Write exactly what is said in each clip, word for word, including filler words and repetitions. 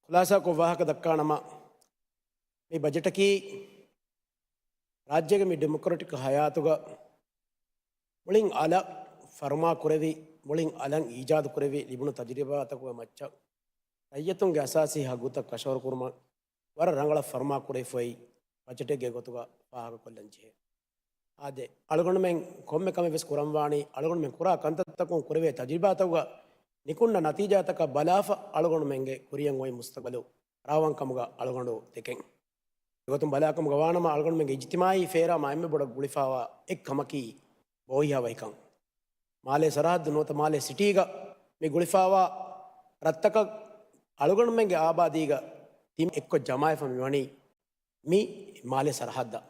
ޚުލާސާކޮށް ވާހަކަ ދައްކާނަމަ، މި ބަޖެޓަކީ ރާއްޖޭގެ މި ޑިމޮކްރެޓިކް ހަޔާތުގަ މުޅިން އަލަށް ފަރުމާ ކުރެވި، މުޅިން އަލަށް އީޖާދު ކުރެވި ލިބުނު ތަޖުރިބާތަކުގެ މައްޗަށް ރައްޔިތުންގެ އަސާސީ ހައްގުތައް ކަށަވަރު ކުރުމަށް ވަރަށް ރަނގަޅަށް ފަރުމާ ކުރެވިފައި ބަޖެޓެއްގެ ގޮތުގަ ފާހަގަކޮށްލަން ޖެހޭ. އާދެ، އަޅުގަނޑުމެން ކޮންމެ ކަމެއް ވެސް ކުރަންވާނީ، އަޅުގަނޑުމެން ކުރާ ކަންތައްތަކުން ކުރެވޭ ތަޖުރިބާތަކުގަ ނިކުންނަ ނަތީޖާތަކަށް ބަލާފަ، އަޅުގަނޑުމެންގެ ކުރިއަށް އޮތް މުސްތަގުބަލު ރާވަންކަމުގަ އަޅުގަނޑު ދެކެން. އެގޮތުން ބަލާކަމުގަ ވާނަމަ، އަޅުގަނޑުމެންގެ އިޖްތިމާއީ ފޭރާ މާ އެންމެ ބޮޑަށް ގުޅިފާވާ އެއް ކަމަކީ ބޯހިޔާވަހިކަން. މާލޭ ސަރަހައްދު ނުވަތަ މާލޭ ސިޓީގަ މި ގުޅިފާވާ ރަށްތަކަށް އަޅުގަނޑުމެންގެ އާބާދީގަ ތިން އެއްކޮށް ޖަމާވެފަ މިވަނީ މި މާލޭ ސަރަހައްދަށް.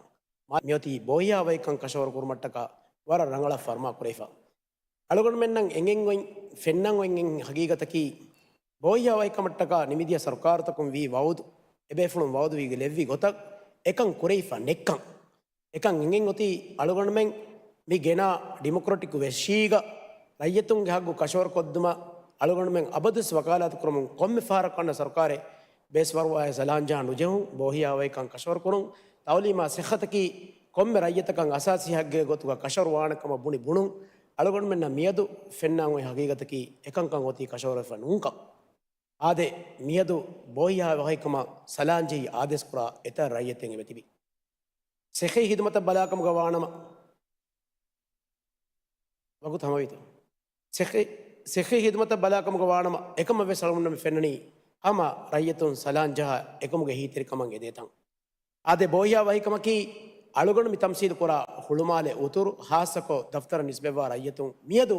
މާ މިއޮތީ ބޯހިޔާވަހިކަން ކަށަވަރު ކުރުމަށްޓަކާ ވަރަށް ރަނގަޅަށް ފަރުމާ ކުރެވިފަ. އަޅުގަނޑުމެންނަށް އެނގެން އޮތް، ފެންނަން އޮތް ހަގީގަތަކީ، ބޯހިޔާވަހިކަމަށްޓަކާ ނިމިދިޔަ ސަރުކާރުތަކުން ވީ ވައުދު، އެބޭފުޅުން ވައުދުވީގެ ލެއްވި ގޮތަށް އެކަން ކުރެވިފަ ނެއްކަން. އެކަން އެނގެން އޮތީ އަޅުގަނޑުމެން މި ގެނާ ޑިމޮކްރެޓިކް ވެށީގަ ރައްޔިތުންގެ ހައްގު ކަށަވަރު ކޮށްދުމަށް އަޅުގަނޑުމެން އަބަދުވެސް ވަކާލާތު ކުރަމުން ކޮންމެ ފަހަރަކު އަންނަ ސަރުކާރެއް ބޭސްވަރުވާހެ ސަލާން ޖަހާ ނުޖެހުން. ބޯހިޔާވަހިކަން ކަށަވަރު ކުރުން، ތައުލީމާ ސިއްހަތަކީ ކޮންމެ ރައްޔިތަކަށް އަސާސީ ހައްގެއްގެ ގޮތުގަ ކަށަވަރު ވާނެ ކަމަށް ބުނި ބުނުން. އަޅުގަނޑުމެންނަށް މިއަދު ފެންނާން އޮތް ހަގީގަތަކީ އެކަންކަން އޮތީ ކަށަވަރުވެފަ ނޫންކަން. އާދެ، މިއަދު ބޯހިޔާވަހިކަމަށް ސަލާން ޖެހި އާދޭސް ކުރާ އެތައް ރައްޔިތެއް އެބަތިބި. ސިއްހީ ހިދުމަތަށް ބަލާކަމުގަ ވާނަމަ، ވަގުތު ހަމަވީތަ؟ ސިއްހީ، ސިއްހީ ހިދުމަތަށް ބަލާކަމުގަ ވާނަމަ، އެކަމަށް ވެސް އަޅުގަނޑުމެން ފެންނަނީ ހަމަ ރައްޔިތުން ސަލާން ޖަހާ އެކަމުގެ އެހީތެރިކަމަށް އެދޭތަން. އާދެ، ބޯހިޔާވަހިކަމަކީ އަޅުގަނޑު މި ތަމްސީލު ކުރާ ހުޅުމާލެ އުތުރު، ހާއްސަކޮށް ދަފްތަރަށް ނިސްބަތްވާ ރައްޔިތުން މިއަދު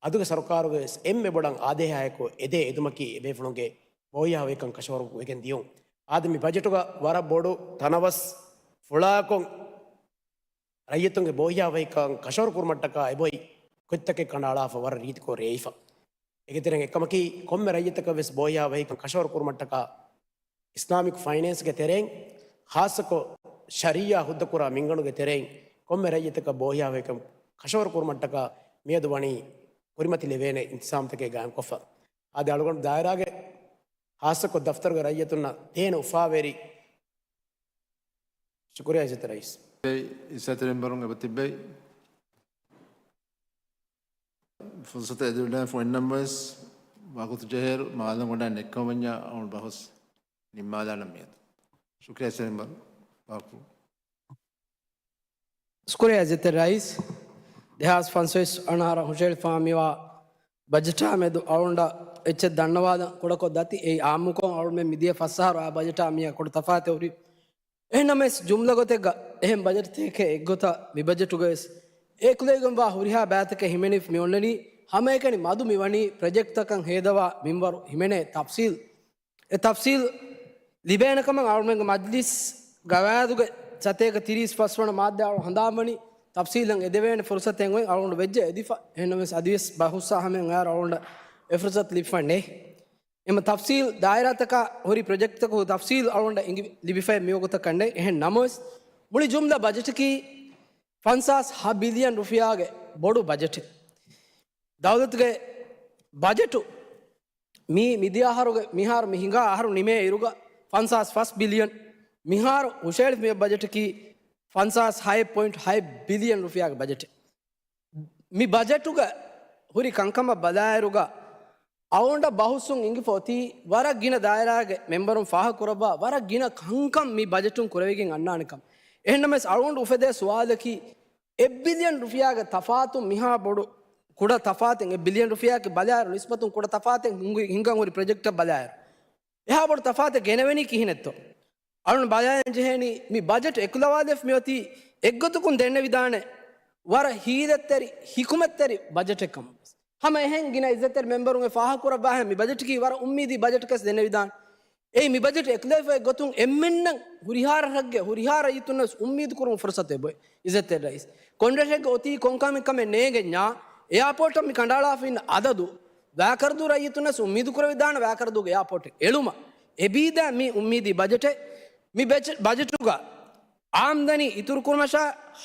އަދުގެ ސަރުކާރުގެ ވެސް އެންމެ ބޮޑަށް އާދޭހާއެކު އެދޭ އެދުމަކީ އެބޭފުޅުންގެ ބޯހިޔާވަހިކަން ކަށަވަރު ވެގެން ދިޔުން. އާދެ، މި ބަޖެޓުގަ ވަރަށް ބޮޑު ތަނަވަސް ފުޅާކޮށް، ރައްޔިތުންގެ ބޯހިޔާވަހިކަން ކަށަވަރު ކުރުމަށްޓަކާ އެބައޮތް ކުށްތަކެއް ކަނޑައަޅާފަ ވަރަށް ރީތިކޮށް ރޭވިފަ. އޭގެ ތެރެއިން އެއްކަމަކީ، ކޮންމެ ރައްޔިތަކަށް ވެސް ބޯހިޔާވަހިކަން ކަށަވަރު ކުރުމަށްޓަކާ އިސްލާމިކް ފައިނޭންސްގެ ތެރެއިން، ހާއްސަކޮށް ޝަރީއާ ހުއްދަކުރާ މިންގަނޑުގެ ތެރެއިން ކޮންމެ ރައްޔިތަކަށް ބޯހިޔާވަހިކަން ކަށަވަރު ކުރުމަށްޓަކާ މިއަދު ވަނީ ކުރިމަތިލެވޭނެ އިންތިޒާމްތަކެއް ގާއިމްކޮށްފަ. އާދެ، އަޅުގަނޑު ދާއިރާގެ ހާއްސަކޮށް ދަފްތަރުގެ ރައްޔިތުންނަށް ދޭނެ އުފާވެރި. ޝުކުރިއްޔާ އިއްޒަތްތެރި ރައީސް. އިއްޒަތްތެރި މެންބަރުން އެބަ ތިއްބެވި. ފުރުސަތު އެދިވަޑައިފަ އިންނަމަވެސް، ވަގުތު ޖެހޭއިރު މާލަން ގޮނޑާ ނެއްކަމަންޏާ އަޅުގަނޑު ބަހުސް ނިންމާލާނަން މިއަދު. ޝުކުރިއްޔާ އިއްޒަތްތެރި މެންބަރު. ވަގުތު. ޝުކުރިއްޔާ އިއްޒަތްތެރި ރައީސް. ދެހާސް ފަންސަވީސް އަންނަ އަހަރަށް ހުށަހެޅިފާ މިވާ ބަޖެޓާ މެދު އަޅުގަނޑަށް އެއްޗެއް ދަންނަވާލަން ކުޑަކޮށް ދަތި. އެއީ އާއްމުކޮށް އަޅުގަނޑުމެން މިދިޔަ ފަސް އަހަރު އާ ބަޖެޓާ މިއާ ކުޑަ ތަފާތެއް ހުރި. އެހެންނަމަވެސް، ޖުމްލަ ގޮތެއްގަ އެހެން ބަޖެޓްތަކެއް އެއްގޮތަށް މި ބަޖެޓުގަވެސް އެކުލެވިގެންވާ ހުރިހާ ބައިތަކެއް ހިމެނިފަ މި އޮންނަނީ. ހަމައެކަނި މަދު މި ވަނީ ޕްރޮޖެކްޓްތަކަށް ހޭދަވާ މިންވަރު ހިމެނޭ ތަފްސީލް. އެ ތަފްސީލް ލިބޭނެ ކަމަށް އަޅުގަނޑުމެންގެ މަޖްލިސް ގަވާއިދުގެ ސަތޭކަ ތިރީސް ފަސް ވަނަ މާއްދާ އަޅު ހަނދާންވަނީ. ތަފްސީލަށް އެދެވޭނެ ފުރުސަތެއް އޮތް އަޅުގަނޑު ވެއްޖެ އެދިފަ. އެހެންނަމަވެސް އަދިވެސް ބަހުސްއާ ހަމައަށް އައިރު އަޅުގަނޑަށް އެ ފުރުސަތު ލިބިފަ ނެތް. އެމަ ތަފްސީލް ދާއިރާތަކާ ހުރި ޕްރޮޖެކްޓްތަކުގެ ތަފްސީލް އަޅުގަނޑަށް އެނގި ލިބިފައެއް މިވަގުތަކަށް ނެތް. އެހެން ނަމަވެސް، މުޅި ޖުމްލަ ބަޖެޓަކީ ފަންސާސް ހަ ބިލިއަން ރުފިޔާގެ ބޮޑު ބަޖެޓެއް. ދައުލަތުގެ ބަޖެޓު މި މިދިޔަ އަހަރުގެ މިހާރު މި ހިނގާ އަހަރު ނިމޭ އިރުގަ ފަންސާސް ފަސް ބިލިއަން، މިހާރު ހުށަހެޅިފަ މި ބަޖެޓަކީ ފަންސާސް ހައެއް ޕޮއިންޓް ހައެއް ބިލިއަން ރުފިޔާގެ ބަޖެޓެއް. މި ބަޖެޓުގަ ހުރި ކަންކަމަށް ބަލާއިރުގަ، އަޅުގަނޑަށް ބަހުސް އިނގިފަ އޮތީ ވަރަށް ގިނަ ދާއިރާގެ މެމްބަރުން ފާހަގަކުރައްވާ ވަރަށް ގިނަ ކަންކަން މި ބަޖެޓުން ކުރެވިގެން އަންނާނެ ކަމަށް. އެހެންނަމަވެސް، އަޅުގަނޑު އުފެދޭ ސުވާލަކީ، އެއް ބިލިއަން ރުފިޔާގެ ތަފާތު މިހާ ބޮޑު ކުޑަ ތަފާތެއް، އެއް ބިލިއަން ރުފިޔާއަކީ ބަލާއިރު ނިސްބަތުން ކުޑަ ތަފާތެއް ހިނގަން ހުރި ޕްރޮޖެކްޓަށް ބަލާއިރު، އެހާ ބޮޑު ތަފާތެއް ގެނެވެނީ ކިހިނެއްތޯ؟ އަޅުން ބަލާލަން ޖެހޭނީ މި ބަޖެޓް އެކުލަވާލެވިފަ މިއޮތީ އެއްގޮތަކުން ދެންނެވިދާނެ ވަރަށް ހީލަތްތެރި، ހިކުމަތްތެރި ބަޖެޓެއް ކަމަށް. ހަމަ އެހެން ގިނަ އިއްޒަތްތެރި މެމްބަރުން އެ ފާހަގަކުރައްވާހެން މި ބަޖެޓަކީ ވަރަށް އުއްމީދީ ބަޖެޓަކަސް ދެންނެވިދާނެ. އެއީ މި ބަޖެޓް އެކުލެވިފައި ގޮތުން އެންމެންނަށް ހުރިހާ ރަށެއްގެ ހުރިހާ ރައްޔިތުންނަށް އުއްމީދު ކުރުމުގެ ފުރުސަތެއް އެބައޮތް އިއްޒަތްތެރި ރައީސް. ކޮންޓްރެކްޓެއްގެ އޮތީ ކޮންކަމެއް ކަމެއް ނޭނގެންޏާ، އެއާޕޯޓަށް މި ކަނޑައަޅާފަ އިން އަދަދު ވާކަރަދޫ ރައްޔިތުންނަސް އުއްމީދު ކުރެވިދާނެ ވާކަރަދޫގެ އެއާޕޯޓެއް އެޅުމަށް. އެބީދާ މި އުއްމީދީ ބަޖެޓެއް. މި ބެޗް-، ބަޖެޓުގަ އާމްދަނީ އިތުރު ކުރުމަށާ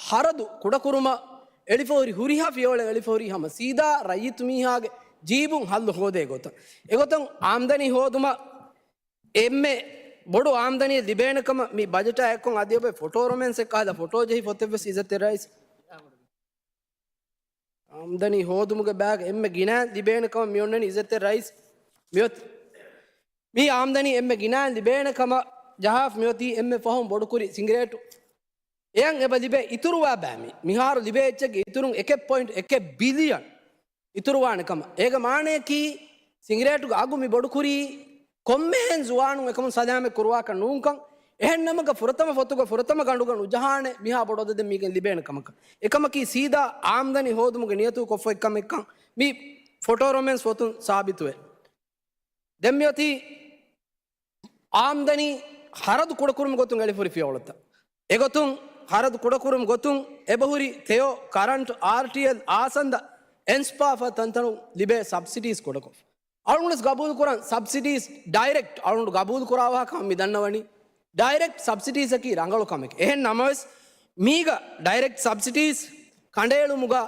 ހަރަދު ކުޑަކުރުމަށް އެޅިފަހުރި ހުރިހާ ފިޔަވަޅެއް އެޅިފަހުރި ހަމަ ސީދާ ރައްޔިތު މީހާގެ ޖީބުން ހައްލު ހޯދޭ ގޮތަށް. އެގޮތަށް އާމްދަނީ ހޯދުމަށް އެންމެ ބޮޑު އާމްދަނީ ލިބޭނެ ކަމަށް މި ބަޖެޓާ އެއްކޮށް އަދި އޮބެ ފޮޓޯ ރޮމެންސް އެއް ކަހަލަ ފޮޓޯ ޖެހި ފޮތެއް ވެސް އިއްޒަތްތެރި ރައީސް. އާމްދަނީ ހޯދުމުގެ ބާގަ އެންމެ ގިނައިން ލިބޭނެ ކަމަށް މި އޮންނަނީ އިއްޒަތްތެރި ރައީސް. މިއޮތް މި އާމްދަނީ އެންމެ ގިނައިން ލިބޭނެ ކަމަށް ޖަހާފަ މިއޮތީ އެންމެ ފަހުން ބޮޑުކުރި ސިނގިރޭޓު. އެޔަށް އެބަ ލިބޭ އިތުރުވާ ބައިމީ. މިހާރު ލިބޭ އެއްޗެއްގެ އިތުރުން އެކެއް ޕޮއިންޓް އެކެއް ބިލިއަން އިތުރުވާނެ ކަމަށް. އޭގެ މާނަޔަކީ ސިނގިރޭޓުގެ އަގު މި ބޮޑުކުރީ ކޮންމެހެން ޒުވާނުން އެކަމުން ސަލާމަތް ކުރުވާކަށް ނޫންކަން. އެހެން ނަމަކަށް ފުރަތަމަ ފޮތުގަ ފުރަތަމަ ގަނޑުގަ ނުޖަހާނެ މިހާ ބޮޑު އަދަދެއް މީގެން ލިބޭނެ ކަމަކަށް. އެކަމަކީ ސީދާ އާމްދަނީ ހޯދުމުގެ ނިޔަތު ކޮށްފައި ކަމެއްކަން މި ފޮޓޯ ރޮމެންސް ފޮތުން ސާބިތުވޭ. ދެން މިއޮތީ އާމްދަނީ ހަރަދު ކުޑަކުރުމުގެ ގޮތުން އެޅިފުރި ފިޔަވަޅުތައް. އެގޮތުން ހަރަދު ކުޑަކުރުމުގެ ގޮތުން އެބަހުރި ތެޔޮ، ކަރަންޓް، އާރްޓީއެލް، އާސަންދަ، އެންސްޕާ ފަދަ ތަންތަނުން ލިބޭ ސަބްސިޑީސް ކުޑަކޮށްފަ. އަޅުގަނޑު ގަބޫލުކުރަން ސަބްސިޑީސް ޑައިރެކްޓް އަޅުގަނޑު ގަބޫލުކުރާ ވާހަކަ މި ދަންނަވަނީ. ޑައިރެކްޓް ސަބްސިޑީސްއަކީ ރަނގަޅު ކަމެކޭ. އެހެން ނަމަވެސް މީގަ ޑައިރެކްޓް ސަބްސިޑީސް ކަނޑައެޅުމުގަ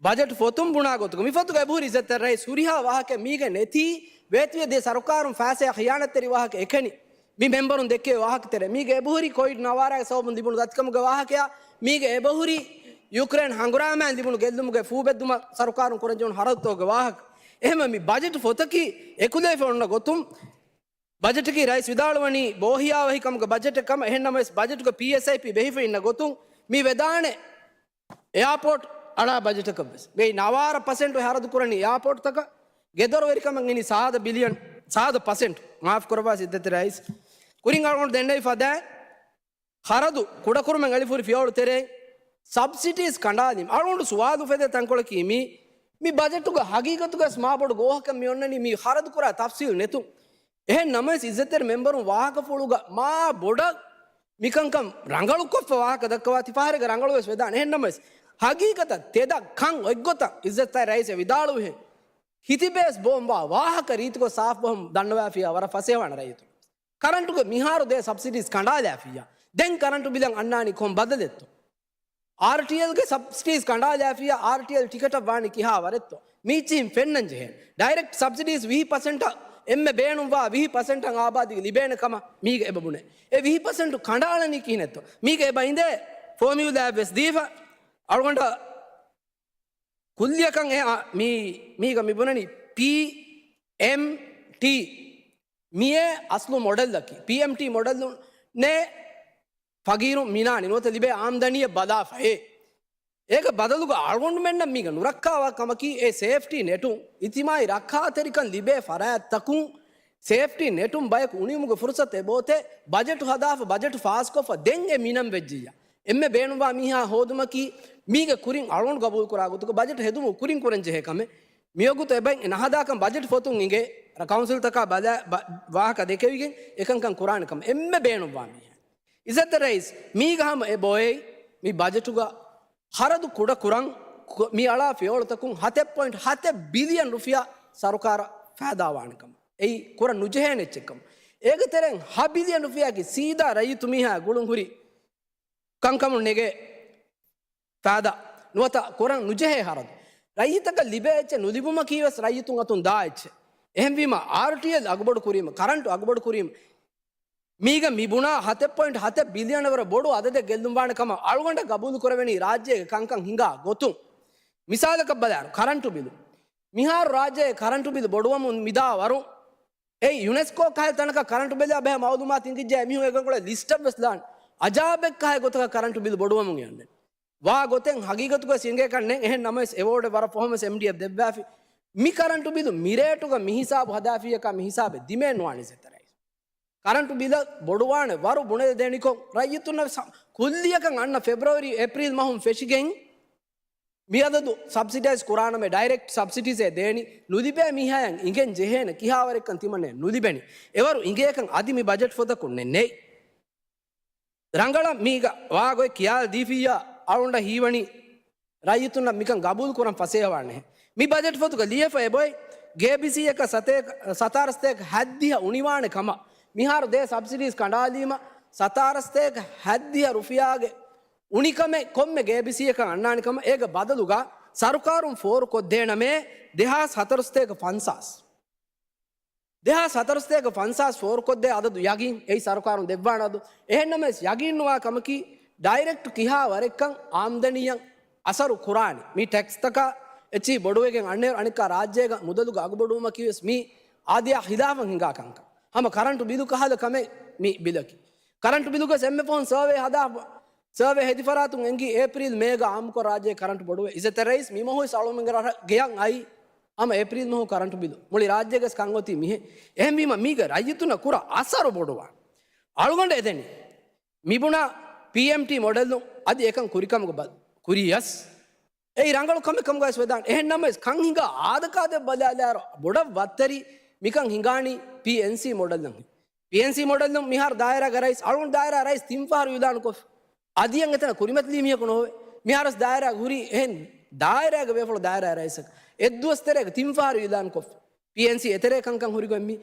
ބަޖެޓް ފޮތުން ބުނާ ގޮތުގަ މި ފޮތުގަ އެބަހުރި އިއްޒަތްތެރި ރައީސް ހުރިހާ ވާހަކަ މީގަ ނެތީ ވޭތުވެ ދޭ ސަރުކާރުން ފައިސާ ޚިޔާނަތްތެރި ވާހަކަ އެކަނި. މި މެމްބަރުން ދެއްކޭ ވާހަކަތެރޭ މީގަ އެބަހުރި ކޮވިޑް ނަވާރާގެ ސަބަބުން ލިބުނު ދަތިކަމުގެ ވާހަކަޔާ، މީގަ އެބަހުރި ޔުކްރޭން ހަނގުރާމައިން ލިބުނު ގެއްލުމުގެ ފޫބެއްދުމަށް ސަރުކާރުން ކުރަންޖެހުނު ހަރަދުތަކުގެ ވާހަކަ. އެހެންވެ މި ބަޖެޓް ފޮތަކީ އެކުލެވިފަ އޮންނަ ގޮތުން ބަޖެޓަކީ ރައީސް ވިދާޅުވަނީ ބޯހިޔާވަހިކަމުގެ ބަޖެޓެއް ކަމަށް. އެހެން ނަމަވެސް ބަޖެޓުގަ ޕީއެސްއައިޕީ ބެހިފަ އިންނަ ގޮތުން މި ވެދާނެ އެއާޕޯޓް އަޅާ ބަޖެޓަކަށްވެސް މި ނަވާރަ ޕަސެންޓު ހަރަދު ކުރަނީ އެއާޕޯޓްތަކަށް. ގެދޮރުވެރިކަމަށް އިނީ ސާދަ ބިލިއަން، ސާދަ ޕަސެންޓް. މާފް ކުރައްވާ އިއްޒަތްތެރި ރައީސް. ކުރިން އަޅުގަނޑު ދެންނެވި ފަދައިން ހަރަދު ކުޑަކުރުމެއް އެޅިފުރި ފިޔަވަޅު ތެރެއިން ސަބްސިޑީސް ކަނޑާލީމަ. އަޅުގަނޑު ސުވާލު އުފެދޭ ތަންކޮޅަކީ މީ، މި ބަޖެޓުގަ ހަގީގަތުގަސް މާބޮޑު ގޯހަކަށް މި އޮންނަނީ މި ހަރަދު ކުރާ ތަފްސީލް ނެތުން. އެހެން ނަމަވެސް އިއްޒަތްތެރި މެމްބަރުން ވާހަކަފުޅުގަ މާ ބޮޑަށް މިކަންކަން ރަނގަޅުކޮށްފަ ވާހަކަ ދައްކަވާ ތިފާހަރެއްގަ ރަނގަޅުވެސް ވެދާނެ. އެހެން ނަމަވެސް ހަގީގަތަށް ތެދަށް ކަން އޮތްގޮތަށް އިއްޒަތްތެރި ރައީސް ވިދާޅުވިހެން ހިތިބޭސް ބޯންވާ ވާހަކަ ރީތިކޮށް ސާފު ބަހުން ދަންނަވާފިޔާ ވަރަށް ފަސޭހަވާނެ ރައްޔިތުން. ކަރަންޓުގެ މިހާރު ދޭ ސަބްސިޑީސް ކަނޑާލާފިއްޔާ. ދެން ކަރަންޓު ބިލަށް އަންނާނީ ކޮން ބަދަލެއްތޯ؟ އާރްޓީއެލްގެ ސަބްސިޑީސް ކަނޑާލާފިއްޔާ އާރްޓީއެލް ޓިކެޓަށް ވާނީ ކިހާ ވަރެއްތޯ؟ މީ އެއްޗިހިން ފެންނަން ޖެހޭނެ. ޑައިރެކްޓް ސަބްސިޑީސް ވިހި ޕަސެންޓަށް އެންމެ ބޭނުންވާ ވިހި ޕަސެންޓަށް އާބާދީ ލިބޭނެ ކަމަށް މީގަ އެބަ ބުނޭ. އެ ވިހި ޕަސެންޓު ކަނޑާލަނީ ކިހިނެއްތޯ؟ މީގަ އެބަ އިނދޭ ފޯމިއުލާއެއް ވެސް ދީފަ އަޅުގަނޑަށް ކުއްލިއަކަށް އެ، އާ، މީ، މީގަ މި ބުނަނީ ޕީއެމްޓީ. މިއޭ އަސްލު މޮޑެލްއަކީ. ޕީއެމްޓީ މޮޑެލުން ނޭ ފަގީރުން މިނާނީ ނުވަތަ ލިބޭ އާމްދަނީއެއް ބަލާފައޭ. އޭގެ ބަދަލުގަ އަޅުގަނޑުމެންނަށް މީގަ ނުރައްކާވާ ކަމަކީ އެ ސޭފްޓީ ނެޓުން، އިޖްތިމާއީ ރައްކާތެރިކަން ލިބޭ ފަރާތްތަކުން ސޭފްޓީ ނެޓުން ބަޔަކު އުނިއުމުގެ ފުރުސަތު އެބައޮތޭ. ބަޖެޓު ހަދާފަ ބަޖެޓު ފާސްކޮށްފަ ދެން އެ މިނަން ވެއްޖިއްޔާ. އެންމެ ބޭނުންވާ މީހާ ހޯދުމަކީ މީގެ ކުރިން އަޅުގަނޑު ގަބޫލުކުރާ ގޮތުގަ ބަޖެޓު ހެދުމުގެ ކުރިން ކުރަން ޖެހޭ ކަމެއް. މިވަގުތު އެބައިން ނަހަދާކަން ބަޖެޓް ފޮތުން އިނގޭ ކައުންސިލްތަކާ ބަލަ-، ބަ-، ވާހަކަ ދެކެވިގެން އެކަންކަން ކުރާނެ ކަމަށް އެންމެ ބޭނުންވާ މީހާ. އިއްޒަތްތެރި ރައީސް، މީގަ ހަމަ އެ ބޮއެއް މި ބަޖެޓުގަ ހަރަދު ކުޑަކުރަން ކު-، މި އަޅާ ފިޔަވަޅުތަކުން ހަތެއް ޕޮއިންޓް ހަތެއް ބިލިއަން ރުފިޔާ ސަރުކާރަށް ފައިދާވާނެ ކަމަށް. އެއީ ކުރަން ނުޖެހޭނެ އެއްޗެއްކަމަށް. އޭގެ ތެރެއިން ހަ ބިލިއަން ރުފިޔާއަކީ ސީދާ ރައްޔިތު މީހާ ގުޅުން ހުރި ކަންކަމުން ނެގޭ ފައިދާ ނުވަތަ ކުރަން ނުޖެހޭ ހަރަދު. ރައްޔިތަކަށް ލިބޭ އެއްޗެއް ނުލިބުމަކީ ވެސް ރައްޔިތުން އަތުން ދާ އެއްޗެއް. އެހެންވީމަ، އާރްޓީއެލް އަގުބޮޑު ކުރީމަ، ކަރަންޓު އަގުބޮޑު ކުރީމަ، މީގަ މި ބުނާ ހަތެއް ޕޮއިންޓް ހަތެއް ބިލިއަނަށް ވަރަށް ބޮޑު އަދަދެއް ގެއްލުން ވާނެ ކަމަށް އަޅުގަނޑަށް ގަބޫލު ކުރެވެނީ ރާއްޖޭގެ ކަންކަން ހިނގާ ގޮތުން. މިސާލަކަށް ބަލާއިރު، ކަރަންޓު ބިލު. މިހާރު ރާއްޖޭގެ ކަރަންޓު ބިލު ބޮޑުވަމުން މިދާ ވަރު، އެއީ ޔުނެސްކޯ ކަހަލަ ތަނަކަށް ކަރަންޓު ބިލާ ބެހޭ މައުލޫމާތު އިނގިއްޖެ މީހުން އެގޮތުން ލިސްޓަށް ވެސް ލާން. އަޖާބެއް ކަހޭ ގޮތަކަށް ކަރަންޓު ބިލު ބޮޑުވަމުން އެ އަންނަނީ. ވާ ގޮތެއް ހަގީގަތުގަ އެނގޭކަށް ނެތް. އެހެން ނަމަވެސް އެވޯޑެއް ވަރަށް ފަހުން ވެސް އެމްޑީއެފް ދެއްވާފި. މި ކަރަންޓު ބިލު މިރޭޓުގަ މި ހިސާބު ހަދާފިއްޔާ މި ހިސާބެއް ދިމައެއް ނުވާނެ އިއްޒަތްތެރި ރައީސް. ކަރަންޓު ބިލަށް ބޮޑުވާނެ ވަރު ބުނެދޭނިކޮށް ރައްޔިތުންނަށް ސަ-، ކުއްލިއަކަށް އަންނަ ފެބްރުއަރީ އޭޕްރީލް މަހުން ފެށިގެން މި އަދަދު ސަބްސިޑައިޒް ކުރާނަމޭ، ޑައިރެކްޓް ސަބްސިޑީސްއޭ ދޭނީ. ނުލިބޭ މީހާޔަށް އިނގެން ޖެހޭނެ ކިހާވަރެއްކަން ތިމަންނަޔަށް ނުލިބެނީ. އެވަރު އިނގޭކަން އަދި މި ބަޖެޓް ފޮތަކުން ނެއް ނެތް. ރަނގަޅަށް މީގަ ވާގޮތް ކިޔާލަ ދީފިއްޔާ އަޅުގަނޑަށް ހީވަނީ ރައްޔިތުންނަށް މިކަން ގަބޫލު ކުރަން ފަސޭހަވާނެހެން. މި ބަޖެޓް ފޮތުގަ ލިޔެފަ އެބޮތް ގޭބިސީއަކަށް ސަތޭކަ-، ސަތާރަ ސަތޭކަ ހަތްދިހަ އުނިވާނެ ކަމަށް. މިހާރު ދޭ ސަބްސިޑީސް ކަނޑާލީމަ ސަތާރަ ސަތޭކަ ހަތްދިހަ ރުފިޔާގެ އުނިކަމެއް ކޮންމެ ގޭބިސީއަކަށް އަންނާނެ ކަމަށް. އޭގެ ބަދަލުގަ ސަރުކާރުން ފޯރު ކޮށްދޭނަމޭ ދެހާސް ހަތަރު ސަތޭކަ ފަންސާސް. ދެހާސް ހަތަރުސަތޭކަ ފަންސާސް ފޯރުކޮށްދޭ އަދަދު ޔަގީން އެއީ ސަރުކާރުން ދެއްވާނެ އަދަދު. އެހެންނަމަވެސް ޔަގީންނުވާ ކަމަކީ ޑައިރެކްޓް ކިހާ ވަރެއްކަން އާމްދަނީއަށް އަސަރު ކުރާނީ. މި ޓެކްސްތަކާ އެއްޗިހި ބޮޑުވެގެން އަންނައިރު އަނެއްކާ ރާއްޖޭގަ މުދަލުގަ އަގުބޮޑުވުމަކީވެސް މީ އާދަޔާ ހިލާފަށް ހިނގާ ކަންކަން. ހަމަ ކަރަންޓު ބިލު ކަހަލަ ކަމެއް މި ބިލަކީ. ކަރަންޓު ބިލުގަސް އެންމެ ފަހުން ސަރވޭ ހަދާ، ސަރވޭ ހެދި ފަރާތުން އެނގި އޭޕްރީލް މޭގަ އާއްމުކޮށް ރާއްޖޭ ކަރަންޓު ބޮޑުވޭ. އިއްޒަތްތެރި ރައީސް މި މަހު ވެސް އަޅުމެންގެ ރަށަށް ގެޔަށް އައީ. ހަމަ އޭޕްރީލް މަހު ކަރަންޓު ބިލު. މުޅި ރާއްޖޭގަސް ކަން އޮތީ މިހެން. އެހެންވީމަ މީގަ ރައްޔިތުންނަށް ކުރާ އަސަރު ބޮޑުވާނެ. އަޅުގަނޑަށް އެދެނީ މިބުނާ ޕީއެމްޓީ މޮޑެލުން އަދި އެކަން ކުރިކަމުގަ ބަ-، ކުރިޔަސް. އެއީ ރަނގަޅު ކަމެއް ކަމުގައި ވެދާނެ. އެހެން ނަމަވެސް ކަން ހިނގާ އާދަކާދެއް ބަލާލާއިރު ބޮޑަށް ވައްތަރި މިކަން ހިނގާނީ ޕީއެންސީ މޮޑެލްނަށް. ޕީއެންސީ މޮޑެލްނު މިހާރު ދާއިރާގެ ރައީސް، އަޅުގަނޑު ދާއިރާ ރައީސް ތިން ފަހަރު އިލާނުކޮށް، އަދިއަށް އެތަނަށް ކުރިމަތިލީ މީހަކު ނޯވޭ. މިހާރުސް ދާއިރާގެ ހުރީ އެހެން ދާއިރާގެ ބޭފުޅު ދާއިރާ ރައީސަކަށް އެއްދުވަސް ތެރޭގަ ތިން ފަހަރު އިލާނުކޮށްފަ. ޕީއެންސީ އެތެރޭ ކަންކަން ހުރިގޮތް މި،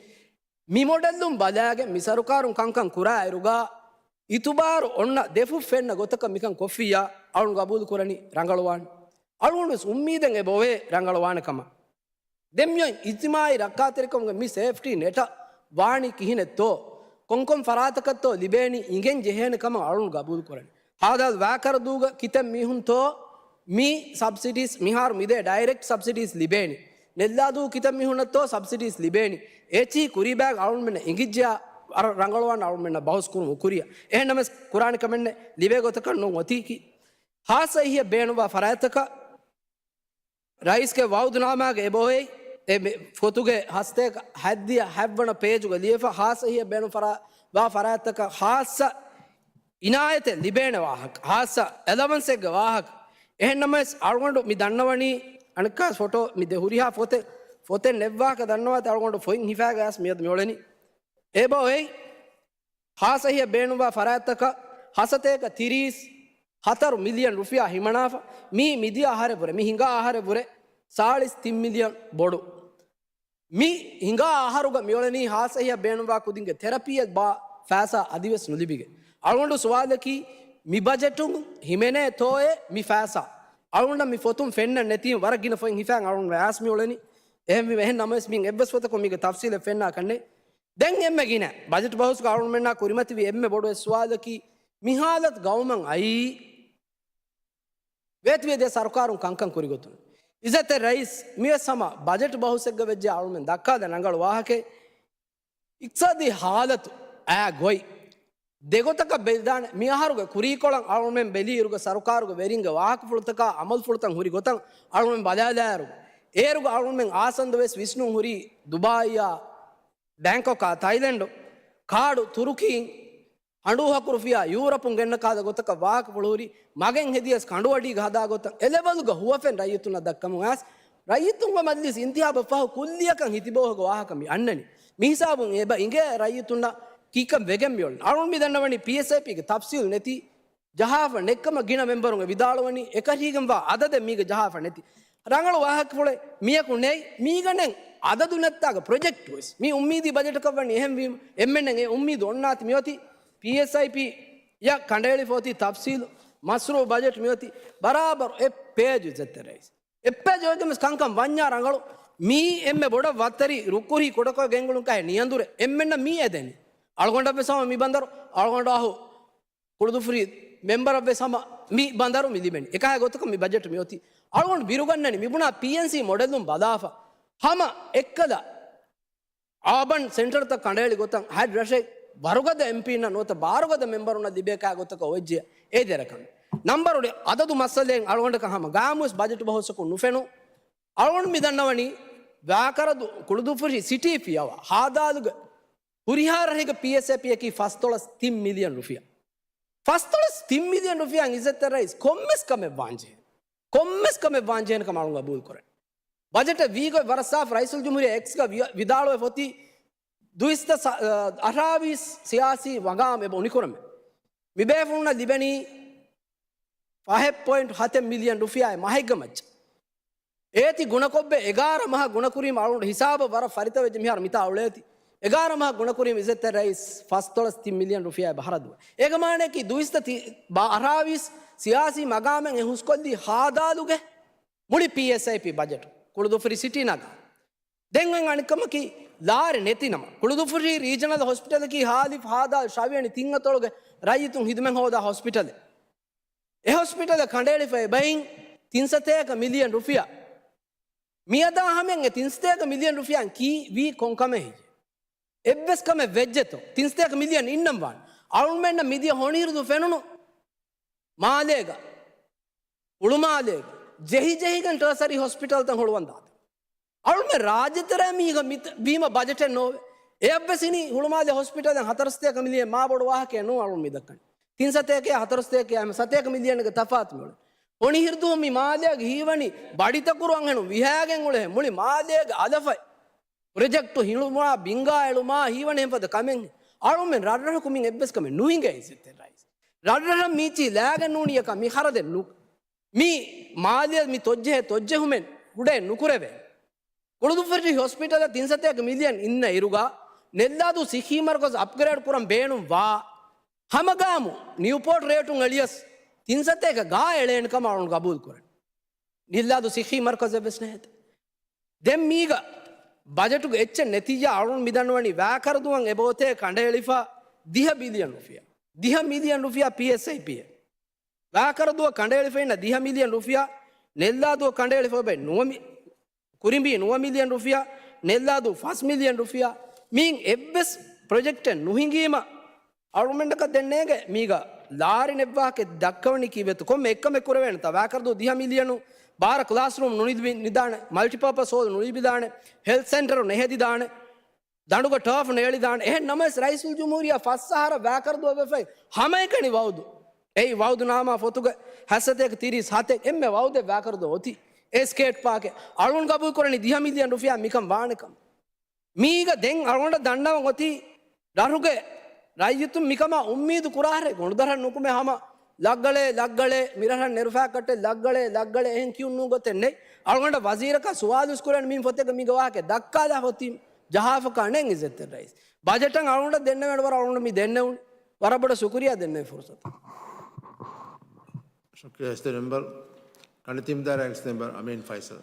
މި މޮޑެލުން ބަލާގެން މި ސަރުކާރުން ކަންކަން ކުރާއިރުގަ އިތުބާރު އޮންނަ ދެފުށް ފެންނަ ގޮތަކަށް މިކަން ކޮށްފިއްޔާ އަޅުން ގަބޫލު ކުރަނީ ރަނގަޅުވާނެ. އަޅުގަނޑުވެސް އުއްމީދެއް އެބައޮވޭ ރަނގަޅުވާނެ ކަމަށް. ދެން މިއޮތް އިޖްތިމާއީ ރައްކާތެރިކަމުގެ މި ސޭފްޓީ ނެޓަށް ވާނީ ކިހިނެއްތޯ؟ ކޮންކޮން ފަރާތަކަށްތޯ ލިބޭނީ އިނގެން ޖެހޭނެ ކަމަށް އަޅުން ގަބޫލު ކުރަނީ. ހާދާލު ވާކަރަދޫގަ ކިތައް މީހުންތޯ މި ސަބްސިޑީސް މިހާރު މިދޭ ޑައިރެކްޓް ސަބްސިޑީސް ލިބޭނީ؟ ނެއްލާދޫ ކިތައް މީހުންނަށްތޯ ސަބްސިޑީސް ލިބޭނީ؟ އޭޗި ކުރީބާގް އަޅުންމެންނަށް އިނގިއްޖެޔާ އަރަ ރަނގަޅުވާން އަޅުންމެންނަށް ބަހުސް ކުރުން އުކުރިޔަ. އެހެންނަމަސް ކުރާނެ ކަމެއްނެއް ލިބޭ ގޮތަކަށް ނޫން އޮތީކީ. ހާއްސަ އެހީއަށް ބޭނުންވާ ފަރާތްތަކަށް ރައީސްގެ ވައުދުނާމާގެ އެބައޮތް އެ މެ-، ފޮތުގެ ހަސަތޭކަ ހަތްދިހަ ހަތްވަނަ ޕޭޖުގަ ލިޔެފަ ހާއްސަ އެހީއަށް ބޭނުން ފަރާ-، ވާ ފަރާތްތަކަށް ހާއްސަ އިނާޔަތެއް ލިބޭނެ ވާހަކަ، ހާއްސަ އެލަވަންސެއްގެ ވާހަކަ. އެހެންނަމަވެސް އަޅުގަނޑު މި ދަންނަވަނީ އަނެއްކާ ފޮޓޯ މި ދެ ހުރިހާ ފޮތެއް، ފޮތެއް ނެއްވާކަ ދަންނަވާތި އަޅުގަނޑު ފޮތް ހިފާގަޔަސް މިއަދު މިއުޅެނީ. އެބައޮތް ހާއްސަ އެހީއަށް ބޭނުންވާ ފަރާތްތަކަށް ހަސަތޭކަ ތިރީސް ހަތަރު މިލިއަން ރުފިޔާ ހިމަނާފަ. މީ މިދިޔަ އަހަރެއް ވުރެ، މި ހިނގާ އަހަރެއް ވުރެ ސާޅީސް ތިން މިލިއަން ބޮޑު. މި ހިނގާ އަހަރުގަ މިއުޅެނީ ހާއްސަ އެހީއަށް ބޭނުންވާ ކުދިންގެ ތެރަޕީއަށް ބާ ފައިސާ އަދިވެސް ނުލިބިގެން. އަޅުގަނޑު ސުވާލަކީ މި ބަޖެޓުން ހިމެނޭތޯއޭ މި ފައިސާ؟ އަޅުގަނޑަށް މި ފޮތުން ފެންނަން ނެތީ ވަރަށް ގިނަ ފޮތް ހިފާން އަޅުގަނޑު ވަޔާސް މިއުޅެނީ. އެހެންވީމަ އެހެން ނަމަވެސް މިއިން އެއްވެސް ފޮތަކުން މީގެ ތަފްސީލެއް ފެންނާކަށްނެތް. ދެން އެންމެ ގިނަ ބަޖެޓް ބަހުސްގަ އަޅުގަނޑުމެންނާ ކުރިމަތިވި އެންމެ ބޮޑު އެއް ސުވާލަކީ، މި ހާލަތު ގައުމަށް އައީ ވޭތުވެދިޔަ ސަރުކާރުން ކަންކަން ކުރިގޮތުން. އިއްޒަތްތެރި ރައީސް، މިވެސް ހަމަ ބަޖެޓް ބަހުސެއްގަ ވެއްޖެ އަޅުމެން ދައްކާލަ ރަނގަޅު ވާހަކައެއް. އިޤްތިޞާދީ ހާލަތު އާ ގޮތް ދެގޮތަކަށް ބެލިދާނެ. މިއަހަރުގެ ކުރީކޮޅަށް އަޅުމެން ބެލިއިރުގަ ސަރުކާރުގެ ވެރިންގެ ވާހަކަފުޅުތަކާ އަމަލުފުޅުތައް ހުރި ގޮތަށް އަޅުމެން ބަލާލާއިރު، އޭރުގަ އަޅުމެން އާސަންދަ ވެސް ވިސްނުން ހުރީ ދުބާއީއާ ބޭންކޮކާ ތައިލެންޑު، ކާޑު ތުރުކީން، ހަނޑޫ ހަކުރުފިޔާ ޔޫރަޕުން ގެންނަ ކާލަ ގޮތަކަށް ވާހަކަފުޅު ހުރި، މަގެން ހެދިޔަސް ކަނޑުއަޑީގަ ހަދާ ގޮތަށް އެލެވެލްގަ ހުވަފެން ރައްޔިތުންނަށް ދައްކަމުން އައިސް، ރައްޔިތުންގެ މަޖިލިސް އިންތިހާބަށް ފަހު ކުއްލިއަކަށް ހިތިބޯހުގެ ވާހަކަ މި އަންނަނީ. މިހިސާބުން އެބަ އިނގޭ ރައްޔިތުންނަށް ކީކަން ވެގެން މިއުޅެނީ. އަޅުން މި ދަންނަވަނީ ޕީއެސްއައިޕީގެ ތަފްސީލް ނެތީ، ޖަހާފަ ނެތްކަމަށް ގިނަ މެމްބަރުން ވިދާޅުވަނީ، އެކަށީގެންވާ އަދަދެއް މީގަ ޖަހާފަ ނެތި. ރަނގަޅު ވާހަކަފުޅެއް މިޔަކު ނެތް، މީގަނެން އަދަދު ނެއްތާގަ ޕްރޮޖެކްޓް ވެސް. މީ އުއްމީދީ ބަޖެޓަކަށް ވަނީ. އެހެންވީމަ އެންމެންނަށް އެ އުއްމީދު އޮންނާތި. މިއޮތީ ޕީއެސްއައިޕީ ޔަށް ކަނޑައެޅިފަ އޮތީ ތަފްސީލު މަސްރޫއު ބަޖެޓް މިއޮތީ ބަރާބަރު އެއް ޕޭޖު އިއްޒަތްތެރި ރައީސް. އެއް ޕޭޖު އޮތްގެން ވެސް ކަންކަން ވަންޏާ ރަނގަޅު. މީ އެންމެ ބޮޑަށް ވައްތަރި ރުއްކުރި ކުޑަކޮށް ގެންގުޅުން ކަހެއް ނިޔަނދުރެއް އެންމެންނަށް މީ އެދެނީ. އަޅުގަނޑަށް ވެސް ހަމަ މި ބަނދަރު، އަޅުގަނޑު އަހު ކުޅުދުފުށި މެމްބަރަށް ވެސް ހަމަ މި ބަނދަރު މި ލިބެނީ. އެކަހަލަ ގޮތަކަށް މި ބަޖެޓް މިއޮތީ. އަޅުގަނޑު ބިރުގަންނަނީ މިބުނާ ޕީއެންސީ މޮޑެލުން ބަލާފަ ހަމަ އެއްކަލަ އާބަން ސެންޓަރުތައް ކަނޑައެޅި ގޮތަށް ހަތް ރަށެއް ވަރުގަދަ އެމްޕީންނަށް ނުވަތަ ބާރުގަދަ މެމްބަރުންނަށް ލިބޭ ކަހަލަ ގޮތަކަށް އޮވެއްޖެ އެ ދެރަކަން. ނަމްބަރު އަދަދު މައްސަލައިން އަޅުގަނޑަކަށް ހަމަ ގާމުވެސް ބަޖެޓް ބަހުސަކުން ނުފެނު. އަޅުގަނޑު މި ދަންނަވަނީ ވާކަރަދު ކުޅުދުފުށި ސިޓީ ފިޔަވާ ހާދާލުގެ ހުރިހާ ރަށެއްގެ ޕީއެސްއައިޕީއަކީ ފަސްދޮޅަސް ތިން މިލިއަން ރުފިޔާ. ފަސްދޮޅަސް ތިން މިލިއަން ރުފިޔާ އިއްޒަތްތެރި ރައީސް ކޮންމެސް ކަމެއް ވާންޖެހޭ. ކޮންމެސް ކަމެއް ވާންޖެހޭނެ ކަމަށް އަޅުން ގަބޫލު ކުރޭ. ބަޖެޓަށް ވީގޮތް ވަރަށް ސާފު. ރައީސުލްޖުމްހޫރިއްޔާ އެކްސްގަ ވި-، ވިދާޅުވެފަ އޮތީ ދުއިސައްތަ ސަ-، އަ، އަށާވީސް ސިޔާސީ މަގާމް އެބަ އުނިކުރަމޭ. މިބޭފުޅުންނަށް ލިބެނީ ފަހެއް ޕޮއިންޓް ހަތެއް މިލިއަން ރުފިޔާއެއް މަހެއްގެ މައްޗަށް. އޭތި ގުނަކޮށްބެ އެގާރަ މަހަށް ގުނަކުރީމަ އަޅުގަނޑު ހިސާބަށް ވަރަށް ފަރިތަވެއްޖެ މިހާރު މިތާ އުޅޭތި. އެގާރަ މަހަށް ގުނަކުރީމަ އިއްޒަތްތެރި ރައީސް ފަސްދޮޅަސް ތިން މިލިއަން ރުފިޔާއެއް ބަހަރަދު. އޭގެ މާނައަކީ ދުއިސައްތަ ތި-، ބާ-، އަށާވީސް ސިޔާސީ މަގާމެއް އެ ހުސްކޮށްލީ ހާދާލުގެ މުޅި ޕީއެސްއައިޕީ ބަޖެޓު ކުޅުދުފުށި ސިޓީ ނަގާ. ދެން އޮތް އަނެއްކަމަކީ، ލާރި ނެތި ނަމަ، ކުޅުދުއްފުށީ ރީޖަނަލް ހޮސްޕިޓަލަކީ ހާލިފް ހާދާ ޝަވިޔަނި ތިން އަތޮޅުގެ ރައްޔިތުން ހިދުމަތް ހޯދާ ހޮސްޕިޓަލެއް. އެ ހޮސްޕިޓަލަށް ކަނޑައެޅިފައި އެބައިން ތިން ސަތޭކަ މިލިއަން ރުފިޔާ. މިއަދާ ހަމައިން އެ ތިން ސަތޭކަ މިލިއަން ރުފިޔާއިން ކީ ވީ ކޮން ކަމެއް ހެއްޔޭ؟ އެއްވެސް ކަމެއް ވެއްޖެތޯ؟ ތިން ސަތޭކަ މިލިއަން އިންނަން ވާނެ. އަޅުމެންނަށް މިދިޔަ ހޮނިހިރުދު ފެނުނު މާލޭގަ، ހުޅުމާލޭގަ ޖެހި ޖެހިގެން ޓަރޝަރީ ހޮސްޕިޓަލްތައް ހުޅުވަން ދާތީ. އަޅުމެން ރާއްޖެތެރޭ މީހަކަށް މިތަ-، ވީމަ ބަޖެޓެއް ނޯވޭ. އެއަށްވެސް ހިނި ހުޅުމާލެ ހޮސްޕިޓަލެއް ހަތަރު ސަތޭކަ މިލިއަން މާ ބޮޑު ވާހަކައެއް ނޫން އަޅުން މި ދައްކަނީ. ތިން ސަތޭކައާ ހަތަރު ސަތޭކައާ ހަމަ ސަތޭކަ މިލިއަންގެ ތަފާތު މިއުޅެނީ. ހޮނިހިރުދުހު މި މާލޭގަ ހީވަނީ ބަޑިތަކުރު އަންހެނުން ވިހާގެން އުޅެހެން މުޅި މާލޭގެ އަލަފަތް. ޕްރޮޖެކްޓު ހިނުމާ، ބިންގާ އެޅުމާ، ހީވަނީ އެފަދަ ކަމެއް. އަޅުމެން ރަށްރަށަކު މިން އެއްވެސް ކަމެއް ނުހިނގޭ އިއްޒަތްތެރި ރައީސް. ރަށްރަށަށް މީޗީ ލާގެން ނޫނިޔަކަށް މި ޚަރަދެއް ނު-، މި މާލެ މި ތޮއްޖެހޭ ތޮއްޖެހުމެއް ކުޑައެއް ނުކުރެވޭ. ކުޅުދުއްފުށި ހޮސްޕިޓަލަށް ތިން ސަތޭކަ މިލިއަން އިންނަ އިރުގަ ނެއްލާދޫ ސިއްހީ މަރުކަޒު އަޕްގްރޭޑް ކުރަން ބޭނުން ވާ ހަމަގާމު ނިއުޕޯޓް ރޭޓުން އެޅިޔަސް ތިން ސަތޭކަ ގާ އެޅޭނެ ކަމަށް އަޅުން ގަބޫލު ކުރަން. ނިއްލާދޫ ސިއްހީ މަރުކަޒެއް ވެސް ނެހޭތަ؟ ދެން މީގަ ބަޖެޓުގެ އެއްޗެއް ނެތިއްޔާ އަޅުން މިދަންނަވަނީ ވާކަރަދޫއަށް އެބައޮތޭ ކަނޑައެޅިފަ ދިހަ ބިލިއަން ރުފިޔާ. ދިހަ މިލިއަން ރުފިޔާ ޕީއެސްއައިޕީއެއް. ވާކަރަދޫއަށް ކަނޑައެޅިފައިންނަ ދިހަ މިލިއަން ރުފިޔާ، ނެއްލާދޫއަށް ކަނޑައެޅިފައި ނުވަ މި-، ކުރިނބީ ނުވަ މިލިއަން ރުފިޔާ، ނެއްލާދޫ ފަސް މިލިއަން ރުފިޔާ. މިއިން އެއްވެސް ޕްރޮޖެކްޓެއް ނުހިނގީމަ، އަޅުމެންނަކަށް ދެންނޭގެ މީގަ ލާރި ނެއްވާކެ ދައްކަވަނީ ކީއްވެތަ؟ ކޮންމެ އެއްކަމެއް ކުރެވޭނެތަ؟ ވާކަރަދޫ ދިހަ މިލިއަނު، ބާރަ ކްލާސްރޫމް ނުލިބި ނިދާނެ، މަލްޓިޕާޕަސް ހޯލް ނުލިބިދާނެ، ހެލްތް ސެންޓަރު ނެހެދިދާނެ، ދަނޑުގަ ޓާފް ނޭޅިދާނެ. އެހެން ނަމަވެސް ރައީސުލްޖުމްހޫރިއްޔާ ފަސް އަހަރަށް ވާކަރަދޫއަށް ވެފައި ހަމައެކަނި ވައުދު. އެއީ ވައުދު ނާމާ ފޮތުގަ ހަތްސަތޭކަ ތިރީސް ހަތެއް އެންމެ ވައުދެއް ވާކަރަދޫ އޮތީ. އެ ސްކޭޓް ޕާކެއް އަޅުން ގަބޫލު ކުރަނީ ދިހަ މިލިއަން ރުފިޔާ މިކަން ވާނެކަން. މީގަ ދެން އަޅުގަނޑަށް ދަންނަވަން އޮތީ ރަށުގެ ރައްޔިތުން މިކަމާ އުއްމީދު ކުރާހަރެ ގޮނޑުދަރަށް ނުކުމެ ހަމަ ލައްގަޅޭ ލައްގަޅޭ މިރަށަށް ނެރުފާކަށްޓެ ލައްގަޅޭ ލައްގަޅޭ އެހެން ކިޔުން ނޫން ގޮތެއް ނެތް. އަޅުގަނޑަށް ވަޒީރަކަށް ސުވާލު އިސްކުރޭނެ މިން ފޮތެއްގަ މީގަ ވާހަކަ ދައްކާލާ ފޮތި ޖަހާފަކާ ނެތް އިއްޒަތްތެރި ރައީސް. ބަޖެޓަށް އަޅުގަނޑަށް ދެންނެވޭނެ ވަރަށް އަޅުގަނޑަށް މި ދެންނެވުނީ. ވަރަށް ބޮޑަށް ޝުކުރިއްޔާ ދެންނެވި ފުރުސަތަށް. ޝުކުރިއްޔާ އިއްޒަތްތެރި މެމްބަރު. ކަނޑިތީމުދާރާ އިސް މެމްބަރު އަމީން ފައިސަލް.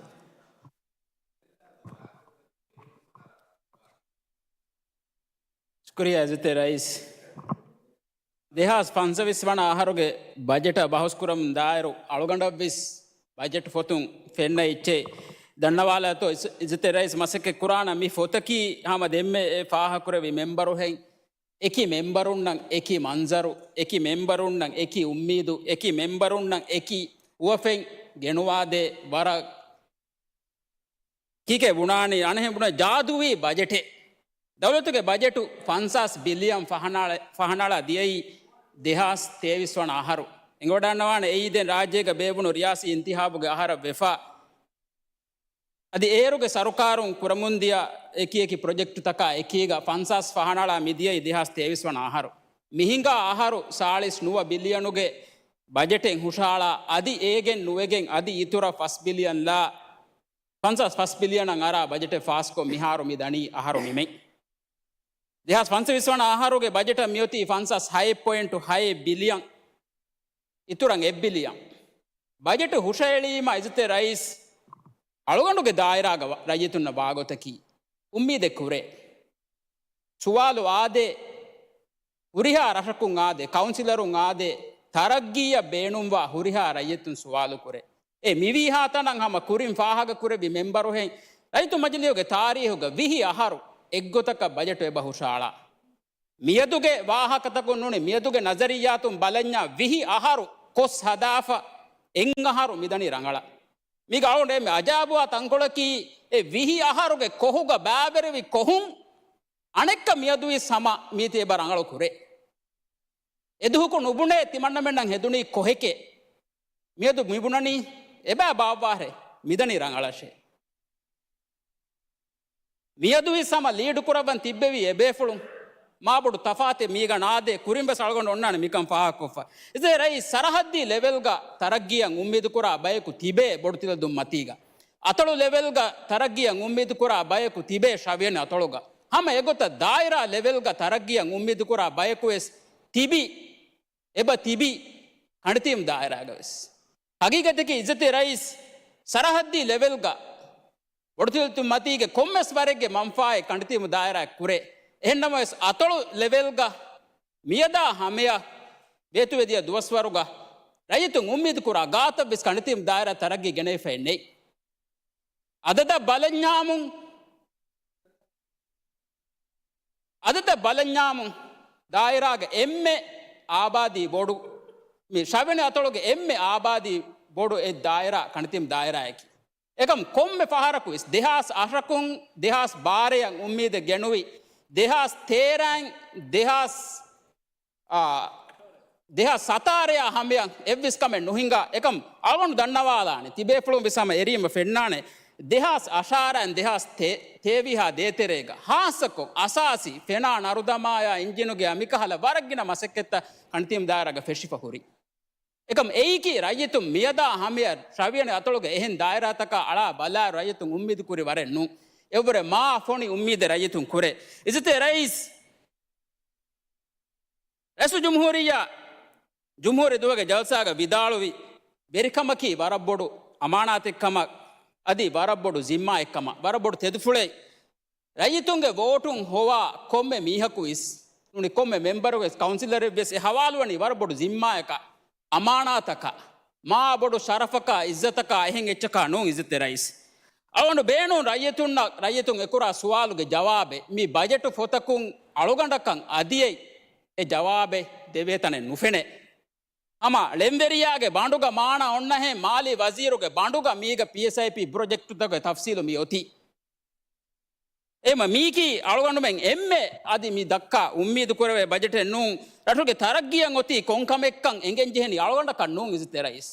ޝުކުރިއްޔާ އިއްޒަތްތެރި ރައީސް. ދެހާސް ފަންސަވީސް ވަނަ އަހަރުގެ ބަޖެޓަށް ބަހުސްކުރަމުން ދާއިރު އަޅުގަނޑަށްވެސް ބަޖެޓް ފޮތުން ފެންނަ އެއްޗެއް ދަންނަވާލާތޯ އިސް-، އިއްޒަތްތެރި ރައީސް މަސައްކަތް ކުރާނަން މި ފޮތަކީ ހަމަ ދެންމެ އެ ފާހަގަކުރެއްވި މެމްބަރުހެން އެކި މެމްބަރުންނަށް އެކި މަންޒަރު، އެކި މެމްބަރުންނަށް އެކި އުއްމީދު، އެކި މެމްބަރުންނަށް އެކި ހުވަފެން ގެނުވާދޭ ވަރަށް ކީކޭ ބުނާނީ އަނެއްހެން ބުނާ ޖާދޫވީ ބަޖެޓެއް. ދައުލަތުގެ ބަޖެޓު ފަންސާސް ބިލިއަން ފަހަނާޅަ-، ފަހަނާޅާ ދިޔައީ ދެހާސް ތޭވީސް ވަނަ އަހަރު. އެނގިވަޑަންނަވާނެ އެއީ ދެން ރާއްޖޭގަ ބޭއްވުނު ރިޔާސީ އިންތިހާބުގެ އަހަރަށް ވެފަ. އަދި އޭރުގެ ސަރުކާރުން ކުރަމުންދިޔަ އެކި އެކި ޕްރޮޖެކްޓުތަކާ އެކީގަ ފަންސާސް ފަހަނާޅާ މިދިޔައީ ދެހާސް ތޭވީސް ވަނަ އަހަރު. މިހިނގާ އަހަރު ސާޅީސް ނުވަ ބިލިއަނުގެ ބަޖެޓެއް ހުށަހަޅާ އަދި އޭގެން ނުވެގެން އަދި އިތުރަށް ފަސް ބިލިއަން ލާ ފަންސާސް ފަސް ބިލިއަނަށް އަރާ ބަޖެޓެއް ފާސްކޮށް މިހާރު މި ދަނީ އަހަރު ނިމެން. ދެހާސް ފަންސަވީސް ވަނަ އަހަރުގެ ބަޖެޓަށް މިއޮތީ ފަންސާސް ހައެއް ޕޮއިންޓު ހައެއް ބިލިއަން، އިތުރަށް އެއް ބިލިއަން. ބަޖެޓު ހުށައެޅީމަ އިއްޒަތްތެރި ރައީސް އަޅުގަނޑުގެ ދާއިރާގަ ވަ-، ރައްޔިތުންނަށް ވާގޮތަކީ އުއްމީދެއް ކުރޭ. ސުވާލު އާދޭ، ހުރިހާ ރަށަކުން އާދޭ، ކައުންސިލަރުން އާދޭ، ތަރައްގީއަށް ބޭނުންވާ ހުރިހާ ރައްޔިތުން ސުވާލު ކުރޭ. އެ މިވީހާ ތަނަށް ހަމަ ކުރިން ފާހަގަކުރެއްވި މެމްބަރުހެން ރައްޔިތު މަޖިލީހުގެ ތާރީހުގަ ވިހި އަހަރު އެއްގޮތަކަށް ބަޖެޓު އެބަ ހުށައަޅާ. މިއަދުގެ ވާހަކަތަކުން ނޫނީ، މިއަދުގެ ނަޒަރިއްޔާތުން ބަލަންޏާ ވިހި އަހަރު ކޮސް ހަދާފަ އެއް އަހަރު މިދަނީ ރަނގަޅަށް. މީގަ އަޅުގަނޑު އެންމެ އަޖާބުވާ ތަންކޮޅަކީ، އެ ވިހި އަހަރުގެ ކޮހުގަ ބައިވެރިވި ކޮހުން އަނެއްކާ މިއަދުވެސް ހަމަ މީތި އެބަ ރަނގަޅު ކުރޭ. އެދުވަހަކު ނުބުނޭ ތިމަންނަމެންނަށް ހެދުނީ ކޮހެކޭ. މިއަދު މިބުނަނީ އެބަ ބާއްވާހަރެ މިދަނީ ރަނގަޅަށޭ. މިއަދުވެސް ހަމަ ލީޑު ކުރައްވަން ތިއްބެވި އެބޭފުޅުން މާބޮޑު ތަފާތެއް މީގަ ނާދޭ. ކުރިންވެސް އަޅުގަނޑު އޮންނާނެ މިކަން ފާހަގަކޮށްފަ. އިއްޒަތްތެރި ރައީސް، ސަރަހައްދީ ލެވެލްގަ ތަރައްގީއަށް އުއްމީދުކުރާ ބަޔަކު ތިބޭ ބޮޑުތިލަދުން މަތީގަ. އަތޮޅު ލެވެލްގަ ތަރައްގީއަށް އުއްމީދުކުރާ ބަޔަކު ތިބޭ ޝަވިޔަނި އަތޮޅުގަ. ހަމަ އެގޮތަށް ދާއިރާ ލެވެލްގަ ތަރައްގީއަށް އުއްމީދުކުރާ ބަޔަކުވެސް ތިބި، އެބަ ތިބި ކަނޑިތީމު ދާއިރާގަވެސް. ހަގީގަތަކީ އިއްޒަތްތެރި ރައީސް، ސަރަހައްދީ ލެވެލްގަ ބޮޑުތިލަތުން މަތީގެ ކޮންމެސް ވަރެއްގެ މަންފާއެއް ކަނޑިތީމު ދާއިރާއަށް ކުރޭ. އެހެންނަމަވެސް، އަތޮޅު ލެވެލްގަ މިއަދާ ހަމަޔަށް ބޭތުވެދިޔަ ދުވަސްވަރުގަ ރައްޔިތުން އުއްމީދު ކުރާ ގާތަށްވެސް ކަނޑިތީމު ދާއިރާ ތަރައްގީ ގެނެވިފައެއް ނެތް. އަދަދަށް ބަލަންޏާމުން، އަދަދަށް ބަލަންޏާމުން ދާއިރާގެ އެންމެ އާބާދީ ބޮޑު، މި ޝަވިޔަނި އަތޮޅުގެ އެންމެ އާބާދީ ބޮޑު އެއް ދާއިރާ ކަނޑިތީމު ދާއިރާއަކީ. އެކަމް ކޮންމެ ފަހަރަކު ވެސް ދެހާސް އަށަކުން ދެހާސް ބާރައަށް އުއްމީދެއް ގެނުވި، ދެހާސް ތޭރައިން ދެހާސް، އާ، ދެހާސް ސަތާރައާ ހަމަޔަށް އެއްވެސް ކަމެއް ނުހިނގާ. އެކަމް އަޅުގަނޑު ދަންނަވާލާނެ، ތިބޭފުޅުން ވެސް ހަމަ އެރީމަ ފެންނާނެ، ދެހާސް އަށާރައިން ދެހާސް ތޭ، ތޭވީހާ ދޭތެރޭގަ ހާއްސަކޮށް އަސާސީ ފެނާ ނަރުދަމާޔާ އިންޖީނުގެ މިކަހަލަ ވަރަށް ގިނަ މަސައްކަތްތައް ކަނޑިތީމު ދާއިރާގަ ފެށިފަ ހުރި. އެކަމް އެއީކީ ރައްޔިތުން މިއަދާ ހަމަޔަށް ޝަވިޔަނި އަތޮޅުގެ އެހެން ދާއިރާތަކާ އަޅާ ބަލާއިރު ރައްޔިތުން އުއްމީދު ކުރި ވަރެއް ނޫން. އެއަށްވުރެ މާ ފޮނި އުއްމީދެއް ރައްޔިތުން ކުރޭ. އިއްޒަތްތެރި ރައީސް، ރައީސުލްޖުމްހޫރިއްޔާ ޖުމްހޫރީ ދުވަހުގެ ޖަލްސާގަ ވިދާޅުވި، ވެރިކަމަކީ ވަރަށް ބޮޑު އަމާނާތެއްކަމަށް، އަދި ވަރަށް ބޮޑު ޒިންމާއެއްކަމަށް، ވަރަށް ބޮޑު ތެދުފުޅެއް. ރައްޔިތުންގެ ވޯޓުން ހޮވާ ކޮންމެ މީހަކު ވެސް، ނޫނީ ކޮންމެ މެމްބަރު ވެސް، ކައުންސިލަރެއް ވެސް އެ ހަވާލުވަނީ ވަރަށް ބޮޑު ޒިންމާއަކަށް، އަމާނާތަކަށް، މާ ބޮޑު ޝަރަފަކާ، އިއްޒަތަކާ އެހެން އެއްޗަކާ ނޫން އިއްޒަތްތެރި ރައީސް. އަޅުގަނޑު ބޭނުން ރައްޔިތުންނަށް، ރައްޔިތުން އެކުރާ ސުވާލުގެ ޖަވާބެއް. މި ބަޖެޓު ފޮތަކުން އަޅުގަނޑަކަށް އަދިއެއް އެ ޖަވާބެއް ދެވޭތަނެއް ނުފެނޭ. ހަމަ ޅެންވެރިޔާގެ ބަނޑުގަ މާނަ އޮންނަހެން މާލީ ވަޒީރުގެ ބަނޑުގަ މީގަ ޕީއެސްއައިޕީ ޕްރޮޖެކްޓުތަކުގެ ތަފްސީލު މި އޮތީ. އެމަ މީކީ އަޅުގަނޑުމެން އެންމެ އަދި މި ދައްކާ އުއްމީދު ކުރެވޭ ބަޖެޓެއް ނޫން. ރަށުގެ ތަރައްގީއަށް އޮތީ ކޮން ކަމެއްކަން އެނގެން ޖެހެނީ އަޅުގަނޑަކަށް ނޫން އިއްޒަތްތެރި ރައީސް.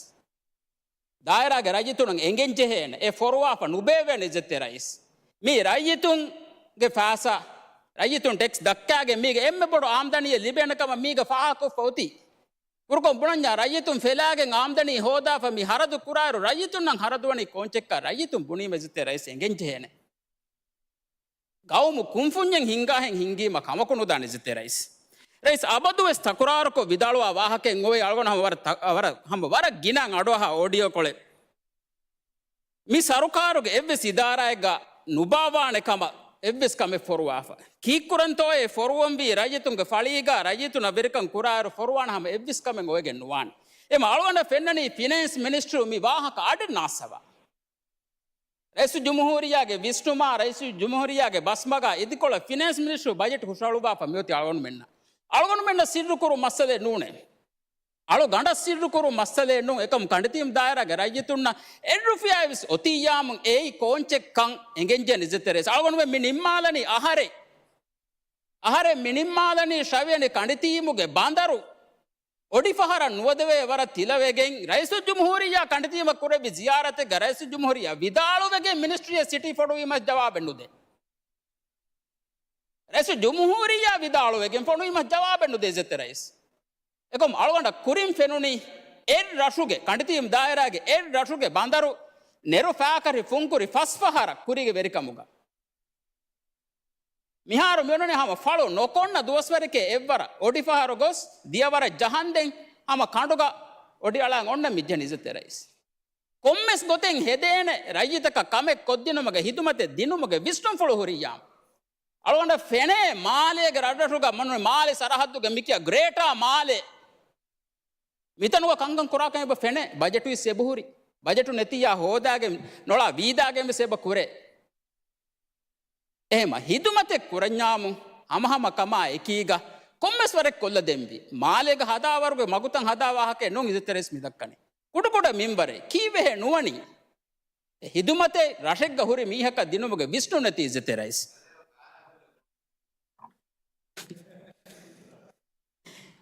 ދާއިރާގެ ރައްޔިތުންނަށް އެނގެން ޖެހޭނެ. އެ ފޮރުވާފަ ނުބޭއްވޭނެ އިއްޒަތްތެރި ރައީސް. މީ ރައްޔިތުންގެ ފައިސާ، ރައްޔިތުން ޓެކްސް ދައްކާގެން މީގެ އެންމެ ބޮޑު އާމްދަނީއެއް ލިބޭނެ ކަމަށް މީގަ ފާހަގަކޮށްފަ އޮތީ. ކުރުކޮށް ބުނަންޏާ ރައްޔިތުން ފެލާގެން އާމްދަނީ ހޯދާފަ މި ހަރަދު ކުރާއިރު ރައްޔިތުންނަށް ހަރަދުވަނީ ކޯންޗެއްކަން ރައްޔިތުން ބުނީމަ އިއްޒަތްތެރި ރައީސް އެނގެން ޖެހޭނެ. ގައުމު ކުންފުންޏެއް ހިންގާހެން ހިންގީމަ ކަމަކު ނުދާނެ އިއްޒަތްތެރި ރައީސް. ރައީސް އަބަދުވެސް ތަކުރާރުކޮށް ވިދާޅުވާ ވާހަކައެއް އޮވެ އަޅުގަނޑު ހަމަ ވަރަށް ތަ-، ވަރަށް، ހަމަ ވަރަށް ގިނަ އަޑުއަހާ އޯޑިއޯ ކޮޅެއް. މި ސަރުކާރުގެ އެއްވެސް އިދާރާއެއްގަ ނުބާއްވާނެ ކަމަށް އެއްވެސް ކަމެއް ފޮރުވާފަ. ކީއްކުރަންތޯއޭ ފޮރުވަންވީ؟ ރައްޔިތުންގެ ފަޅީގަ ރައްޔިތުންނަށް ވެރިކަން ކުރާއިރު ފޮރުވާނެ ހަމަ އެއްވެސް ކަމެއް އޮވެގެން ނުވާނެ. އެމަ އަޅުގަނޑަށް ފެންނަނީ ފިނޭންސް މިނިސްޓްރީ މި ވާހަކަ އަޑެއް ނާސަވާ. ރައީސުލްޖުމްހޫރިއްޔާގެ ވިސްނުމާ، ރައީސުލްޖުމްހޫރިއްޔާގެ ބަސްމަގާ އިދިކޮޅަށް ފިނޭންސް މިނިސްޓްރީ ބަޖެޓް ހުށަހަޅުއްވާފަ މިއޮތީ އަޅުގަނޑުމެންނަށް. އަޅުގަނޑުމެންނަށް ސިއްރުކުރު މައްސަލައެއް ނޫނޭ. އަޅުގަނޑަށް ސިއްރުކުރު މައްސަލައެއް ނޫން. އެކަމު ކަނޑިތީމު ދާއިރާގެ ރައްޔިތުންނަށް އެއްރުފިޔާއެއް ވެސް އޮތިއްޔާމު އެއީ ކޯންޗެއްކަން އެނގެންޖެހޭ އިއްޒަތްތެރި ރައީސް. އަޅުގަނޑުމެން މި ނިންމާލަނީ އަހަރެއް. އަހަރެން މި ނިންމާލަނީ ޝަވިޔަނި ކަނޑިތީމުގެ ބަނދަރު އޮޑިފަހަރަށް ނުވަދެވޭ ވަރަށް ތިލަވެގެން. ރައީސުލްޖުމްހޫރިއްޔާ ކަނޑިތީމަށް ކުރެއްވި ޒިޔާރަތެއްގަ ރައީސުލްޖުމްހޫރިއްޔާ ވިދާޅުވެގެން މިނިސްޓްރީއަށް ސިޓީ ފޮނުވީމަ ޖަވާބެއް ނުދޭ. ރައީސުލްޖުމްހޫރިއްޔާ ވިދާޅުވެގެން ފޮނުވީމަ ޖަވާބެއް ނުދޭ އިއްޒަތްތެރި ރައީސް. އެކަމު އަޅުގަނޑަށް ކުރިން ފެނުނީ އެއް ރަށުގެ، ކަނޑިތީމު ދާއިރާގެ އެއް ރަށުގެ ބަނދަރު ނެރު ފައިކަށި ފުންކުރި ފަސް ފަހަރަށް ކުރީގެ ވެރިކަމުގަ. މިހާރު މިއޮންނަނީ ހަމަ ފަޅު ނުކޮންނަ ދުވަސްވަރެކޭ އެއްވަރަށް އޮޑިފަހަރު ގޮސް ދިޔަވަރަށް ޖަހަންދެން ހަމަ ކަނޑުގަ އޮޑިއަޅާން އޮންނަ މިއްޖެ އިއްޒަތްތެރި ރައީސް. ކޮންމެސް ގޮތެއް ހެދޭނެ ރައްޔިތަކަށް ކަމެއް ކޮށްދިނުމުގެ ހިދުމަތެއް ދިނުމުގެ ވިސްނުންފުޅު ހުރިއްޔާމު. އަޅުގަނޑަށް ފެނޭ މާލޭގެ ރަށްރަށުގަ މަނު މާލެ ސަރަހައްދުގެ މިކިޔާ ގްރޭޓާ މާލޭ. މިތަނުގަ ކަންކަން ކުރާކަން އެބަ ފެނޭ. ބަޖެޓު އިސް އެބަހުރި. ބަޖެޓު ނެތިއްޔާ ހޯދާގެން ނޮޅާ ވީދާގެން ވެސް އެބަ ކުރޭ. އެހެމަ ހިދުމަތެއް ކުރަންޏާމު ހަމަހަމަ ކަމާ އެކީގަ ކޮންމެސް ވަރެއް ކޮށްލަދެންވީ. މާލޭގަ ހަދާވަރުގެ މަގުތައް ހަދާ ވާހަކައެއް ނޫން އިއްޒަތްތެރި ރައީސް މި ދައްކަނީ. ކުޑަކުޑަ މިންވަރެއް ކީއްވެހޭ ނުވަނީ؟ އެ ހިދުމަތެއް ރަށެއްގަ ހުރި މީހަކަށް ދިނުމުގެ ވިސްނުން ނެތި އިއްޒަތްތެރި ރައީސް.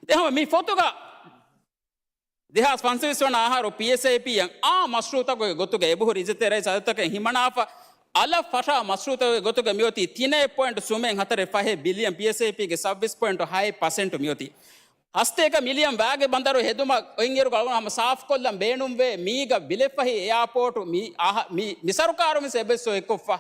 ދެހަމަ މި ފޮތުގަ ދެހާސް ފަންސަވީސް ވަނަ އަހަރު ޕީއެސްއައިޕީއަށް އާ މަޝްރޫއުތަކުގެ ގޮތުގަ އެބަހުރި އިއްޒަތްތެރި ރައީސް އަދަދުތަކެއް ހިމަނާފަ، އަލަށް ފަށާ މަޝްރޫއުތަކުގެ ގޮތުގަ މިއޮތީ ތިނެއް ޕޮއިންޓް ސުމެއް ހަތަރެއް ފަހެއް ބިލިއަން، ޕީއެސްއައިޕީގެ ސައްވީސް ޕޮއިންޓް ހައެއް ޕަސެންޓު މިއޮތީ. ހަސަތޭކަ މިލިއަން ވާގެ ބަނދަރު ހެދުމަށް އޮތްއިރު އަޅުގަނޑު ހަމަ ސާފުކޮށްލަން ބޭނުންވޭ. މީގަ ބިލެއްފަހި އެއާޕޯޓު މި އަހަ-، މި، މި ސަރުކާރުން ވެސް އެބައްސޯ އެއްކޮށްފަ.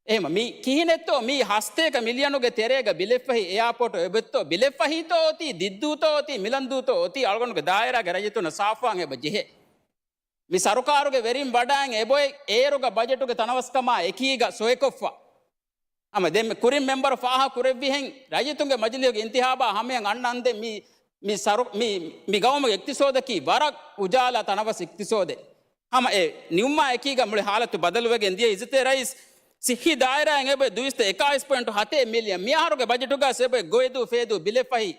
އެހެމަ މި ކިހިނެއްތޯ މީ ހަސަތޭކަ މިލިއަނުގެ ތެރޭގަ ބިލެއްފަހި އެއާޕޯޓު އެބައްތޯ، ބިލެއްފަހީތޯ އޮތީ، ދިއްދޫތޯ އޮތީ، މިލަންދޫތޯ އޮތީ އަޅުގަނޑުގެ ދާއިރާގެ ރައްޔިތުންނަށް ސާފުވާން އެބަ ޖެހޭ. މި ސަރުކާރުގެ ވެރިން ވަޑައިގެން އެބޮތް އޭރުގަ ބަޖެޓުގެ ތަނަވަސްކަމާ އެކީގަ ސޮއެކޮށްފަ. ހަމަ ދެން މި ކުރިން މެމްބަރު ފާހަ ކުރެއްވިހެން ރައްޔިތުންގެ މަޖިލީހުގެ އިންތިހާބާ ހަމަޔަށް އަންނަންދެން މި، މި ސަރު-، މި، މި ގައުމުގެ އިޤްތިޞޯދަކީ ވަރަށް އުޖާލާ ތަނަވަސް އިޤްތިޞޯދެއް. ހަމަ އެ ނިމުމާ އެކީގަ މުޅި ހާލަތު ބަދަލުވެގެން ދިޔަ. އިއްޒަތްތެރި ރައީސް، ސިއްހީ ދާއިރާއިން އެބަ ދުއިސައްތަ އެކާވީސް ޕޮއިންޓު ހަތޭ މިލިއަން މިއަހަރުގެ ބަޖެޓުގަ އެބަ ގޮއިދޫ ފޭދޫ ބިލެފަހި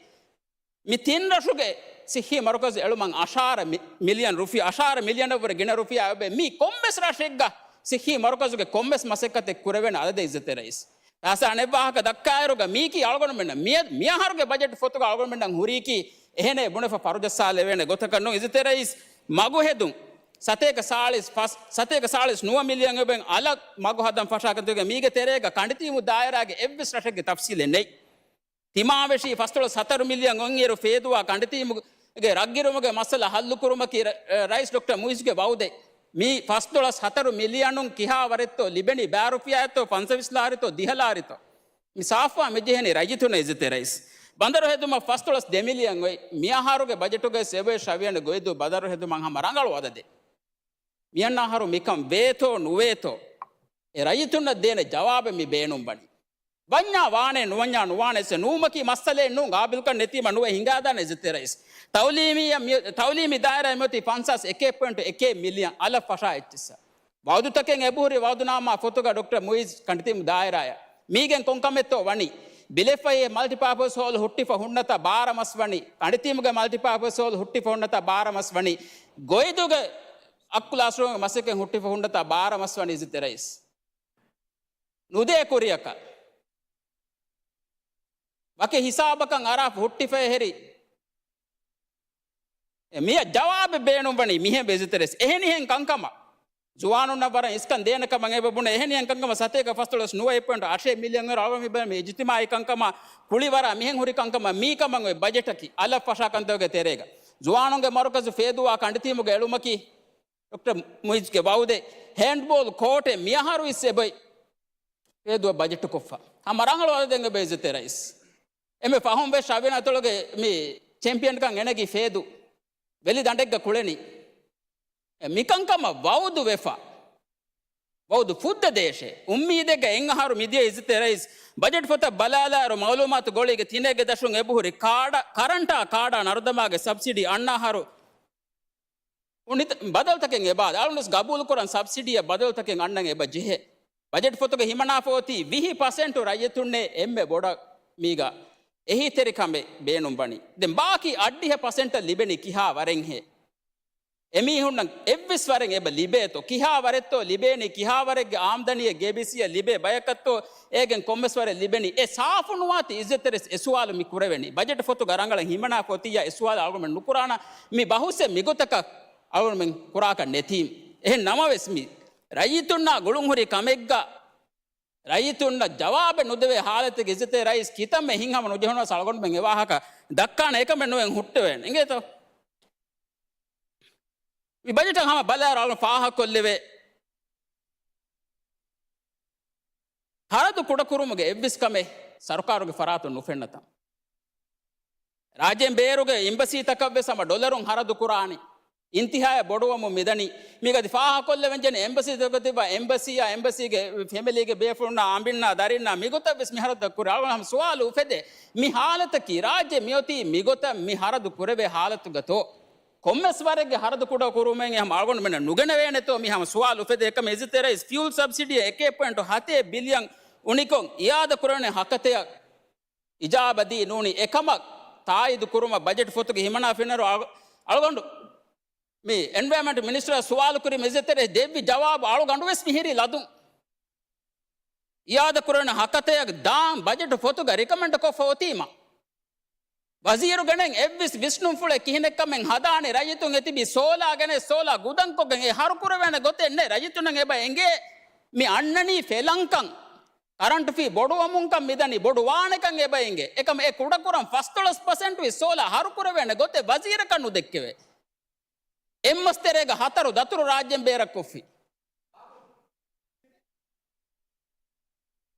މި ތިން ރަށުގެ ސިއްހީ މަރުކަޒު އެޅުމަށް އަށާރަ މި-، މިލިއަން ރުފިޔާ، އަށާރަ މިލިއަނަށްވުރެ ގިނަ ރުފިޔާ އެބަ މީ ކޮންމެސް ރަށެއްގަ ސިއްހީ މަރުކަޒުގެ ކޮންމެސް މަސައްކަތެއް ކުރެވޭނެ އަދަދެއް އިއްޒަތްތެރި ރައީސް. ތާސާ އަނެއް ވާހަކަ ދައްކާއިރުގަ މީކީ އަޅުގަނޑުމެންނަށް މިއަ-، މިއަހަރުގެ ބަޖެޓް ފޮތުގަ އަޅުގަނޑުމެންނަށް ހުރީކީ އެހެނެއް ބުނެފަ ފަރުޖައްސާލެވޭނެ ގޮތަކަށް ނޫން. އިއްޒަތްތެރި ރައީސް މަގުހެދުން ސަތޭކަ ސާޅީސް ފަސް، ސަތޭކަ ސާޅީސް ނުވަ މިލިއަން އެބަ އަލަށް މަގު ހަދަން ފަށާކަންތަކެއް މީގެ ތެރޭގަ ކަނޑިތީމު ދާއިރާގެ އެއްވެސް ރަށެއްގެ ތަފްސީލެއް ނެތް. ތިމާވެށީ ފަސްދޮޅަސް ހަތަރު މިލިއަން އޮންއިރު ފޭދުވާ ކަނޑިތީމުގެ ރަށްގިރުމުގެ މައްސަލަ ހައްލުކުރުމަކީ ރަ-، ރައީސް ޑޮކްޓަރ މުއިޒްގެ ވައުދެއް. މި ފަސްދޮޅަސް ހަތަރު މިލިއަނުން ކިހާ ވަރެއްތޯ ލިބެނީ؟ ބައި ރުފިޔާއެއްތޯ؟ ފަންސަވީސް ލާރިތޯ؟ ދިހަ ލާރިތޯ؟ މި ސާފުވާ މިޖެހެނީ ރައްޔިތުންނަށް އިއްޒަތްތެރި ރައީސް. ބަނދަރު ހެދުމަށް ފަސްދޮޅަސް ދެ މިލިއަން އޮތް. މިއަހަރުގެ ބަޖެޓުގައި އެބައި ޝަވިޔަން ގޮއިދޫ ބަނދަރު ހެދުމަށް ހަމަ ރަނގަޅު އަދަދެއް. މިއަންނަ އަހަރު މިކަން ވޭތޯ ނުވޭތޯ؟ އެ ރައްޔިތުންނަށް ދޭނެ ޖަވާބެއް މި ބޭނުން ވަނީ. ވަންޏާ ވާނެ، ނުވަންޏާ ނުވާނެ ސެ ނޫމަކީ މައްސަލައެއް ނޫން، ގާބިލްކަން ނެތީމަ ނުވެ ހިނގާދާނެ އިއްޒަތްތެރި ރައީސް. ތައުލީމީ، ތައުލީމީ ދާއިރާ މިއޮތީ ފަންސާސް އެކެއް ޕޮއިންޓު އެކެއް މިލިއަން އަލަށް ފަށާ އެއްޗިއްސަށް. ވައުދުތަކެއް އެބަހުރި ވައުދުނާމާ ފޮތުގަ ޑޮކްޓަރ މުއިޒް ކަނޑިތީމު ދާއިރާއަށް. މީގެން ކޮން ކަމެއްތޯ ވަނީ؟ ބިލެފައި މަލްޓިޕާޕަސް ހޯލް ހުއްޓިފަ ހުންނަތާ ބާރަ މަސް ވަނީ. ކަނޑިތީމުގެ މަލްޓިޕާޕަސް ހޯލް ހުއްޓިފަ ހުންނަތާ ބާރަ މަސް ވަނީ. ގޮއިދޫގެ އަށް ކްލާސްރޫމްގެ މަސައްކަތް ހުއްޓިފަ ހުންނަތާ ބާރަ މަސް ވަނީ އިއްޒަތްތެރި ރައީސް. ނުދޭ ކުރިއަކަށް. ވަކި ހިސާބަކަށް އަރާފަ ހުއްޓިފައި ހެރި. އެ މިއަށް ޖަވާބެއް ބޭނުންވަނީ މިހެން އިއްޒަތްތެރި ރައީސް. އެހެނިހެން ކަންކަމަށް ޒުވާނުންނަށް ވަރަށް އިސްކަން ދޭނެ ކަމަށް އެބަ ބުނެ. އެހެނިހެން ކަންކަމަށް ސަތޭކަ ފަސްދޮޅަސް ނުވަ ޕޮއިންޓު އަށެއް މިލިއަން އަޅުގަނޑު މި ބަލަނީ މި އިޖްތިމާޢީ ކަންކަމާ ކުޅިވަރާ މިހެން ހުރި ކަންކަމާ މީ ކަމަށް އޮތް ބަޖެޓަކީ އަލަށް ފަށާ ކަންތަކުގެ ތެރޭގަ. ޒުވާނުންގެ މަރުކަޒު ފޭދުވާ ކަނޑިތީމުގެ އެޅުމަކީ ޑޮކްޓަރ މުއިޒްގެ ވައުދެއް. ހޭންޑްބޯލް ކޯޓެއް މިއަހަރު އިސް އެބައި ފޭދު ބަޖެޓުކޮށްފަ. ހަމަ ރަނގަޅު އަދަދެއް އެބައި އިއްޒަތްތެރި ރައީސް. އެންމެ ފަހުން ވެސް ޝަވިޔަން އަތޮޅުގެ މި ޗެމްޕިއަންކަން އެނެގި ފޭދު ވެލި ދަނޑެއްގަ ކުޅެނީ. އެ މިކަންކަމަށް ވައުދު ވެފަ. ވައުދު ފުއްދަ ދޭށޭ. އުއްމީދެއްގަ އެއް އަހަރު މިދިޔަ އިއްޒަތްތެރި ރައީސް. ބަޖެޓް ފޮތަށް ބަލާލާއިރު މައުލޫމާތު ގޮޅީގެ ތިނެއްގެ ދަށުން އެބަހުރި ކާޑަ، ކަރަންޓާ ކާޑާ ނަރުދަމާގެ ސަބްސިޑީ އަންނަ އަހަރު އުނިތަ-، ބަދަލުތަކެއް އެބަ އަޅުންވެސް ގަބޫލުކުރަން ސަބްސިޑީއަށް ބަދަލުތަކެއް އަންނަން އެބަ ޖެހޭ. ބަޖެޓް ފޮތުގެ ހިމަނާފަ އޮތީ ވިހި ޕަސެންޓު ރައްޔިތުންނޭ އެންމެ ބޮޑަށް މީގަ އެހީތެރިކަމެއް ބޭނުން ވަނީ. ދެން ބާކީ އަށްޑިހަ ޕަސެންޓަށް ލިބެނީ ކިހާ ވަރެއްހޭ؟ އެމީހުންނަށް އެއްވެސް ވަރެއް އެބަ ލިބޭތޯ؟ ކިހާ ވަރެއްތޯ ލިބޭނީ؟ ކިހާ ވަރެއްގެ އާމްދަނީއެއް ގޭބީސީއަށް ލިބޭ ބަޔަކަށްތޯ އޭގެން ކޮންމެސް ވަރެއް ލިބެނީ؟ އެ ސާފު ނުވާތީ އިއްޒަތްތެރި ރައީސް އެ ސުވާލު މި ކުރެވެނީ. ބަޖެޓް ފޮތުގަ ރަނގަޅަށް ހިމަނާފަ އޮތިއްޔާ އެ ސުވާލު އަޅުގަނޑުމެން ނުކުރާނަ. މި ބަހުސްއެއް މިގޮތަކަށް އަޅުގަނޑުމެން ކުރާކަށް ނެތީމް. އެހެން ނަމަވެސް މި ރައްޔިތުންނާ ގުޅުންހުރި ކަމެއްގަ ރައްޔިތުންނަށް ޖަވާބެއް ނުދެވޭ ހާލަތެއްގެ އިއްޒަތްތެރި ރައީސް ކިތަންމެ ހިތްހަމަ ނުޖެހުނަސް އަޅުގަނޑުމެން އެ ވާހަކަ ދައްކާނެ އެކަމެއް ނުވެން ހުއްޓެވޭނެ. އިނގޭތޯ؟ މި ބަޖެޓަށް ހަމަ ބަލާއިރު އަޅުގަނޑު ފާހަގަކޮށްލެވޭ. ހަރަދު ކުޑަކުރުމުގެ އެއްވެސް ކަމެއް ސަރުކާރުގެ ފަރާތުން ނުފެންނަތަން. ރާއްޖޭން ބޭރުގެ އެމްބަސީތަކަށްވެސް ހަމަ ޑޮލަރުން ހަރަދު ކުރާނީ. އިންތިހާއަށް ބޮޑުވަމުން މިދަނީ. މީގަދި ފާހަގަކޮށްލެވެންޖެހެނީ އެމްބަސީތަކަށް ތިބާ އެމްބަސީއާ އެމްބަސީގެ ފެމިލީގެ ބޭފުޅުންނާ އަނބިންނާ ދަރިންނާ މިގޮތަށްވެސް މި ހަރަދު ކުރޭ. އަޅުގަނޑު ހަމަ ސުވާލު އުފެދޭ. މި ހާލަތަކީ ރާއްޖެ މިއޮތީ މިގޮތަށް މި ހަރަދު ކުރެވޭ ހާލަތުގަތޯ؟ ކޮންމެސް ވަރެއްގެ ހަރަދު ކުޑަ ކުރުމެއް ހަމަ އަޅުގަނޑުމެންނަށް ނުގެނެވޭނެތޯ މި ހަމަ ސުވާލު އުފެދޭ. އެކަމަށް އިއްޒަތްތެރި ރައީސް ފިއުލް ސަބްސިޑީއަށް އެކެއް ޕޮއިންޓު ހަތޭ ބިލިއަން އުނިކޮށް އިއާދަ ކުރެވޭނެ ހަކަތަޔަށް އިޖާބަ ދީ ނޫނީ. އެކަމަށް ތާއީދު ކުރުމަށް ބަޖެޓް ފޮތުގެ ހިމަނާ ފެންނައިރު އަޅު-، އަޅުގަނޑު މި އެންވަޔަރމަންޓް މިނިސްޓަރ ސުވާލު ކުރި އިއްޒަތްތެރި ދެއްވި ޖަވާބު އަޅުގަނޑުވެސް މިހިރީ ލަދުން. އިއާދަ ކުރެވޭނެ ހަކަތަޔަށް ދާން ބަޖެޓު ފޮތުގަ ރިކަމެންޑް ކޮށްފަ އޮތީމަ. ވަޒީރު ގެނެން އެއްވެސް ވިސްނުންފުޅެއް ކިހިނެއްކަމެއް ހަދާނެ ރައްޔިތުން އެތިބީ ސޯލާ ގެނެ ސޯލާ ގުދަންކޮށްގެން އެ ހަރުކުރެވޭނެ ގޮތެއް ނެތް. ރައްޔިތުންނަށް އެބަ އެނގޭ މި އަންނަނީ ފެލަންކަން. ކަރަންޓު ފީ ބޮޑުވަމުންކަން މިދަނީ ބޮޑު ވާނެކަން އެބަ އެނގޭ. އެކަމަށް އެ ކުޑަކުރަން ފަސްދޮޅަސް ޕަސެންޓު ވިއްސޯލާ ހަރުކުރެވޭނެ ގޮތެއް ވަޒީރަކަށް ނުދެއްކެވޭ. އެއްމަސް ތެރޭގަ ހަތަރު ދަތުރު ރާއްޖެން ބޭރަށް ކޮށްފި.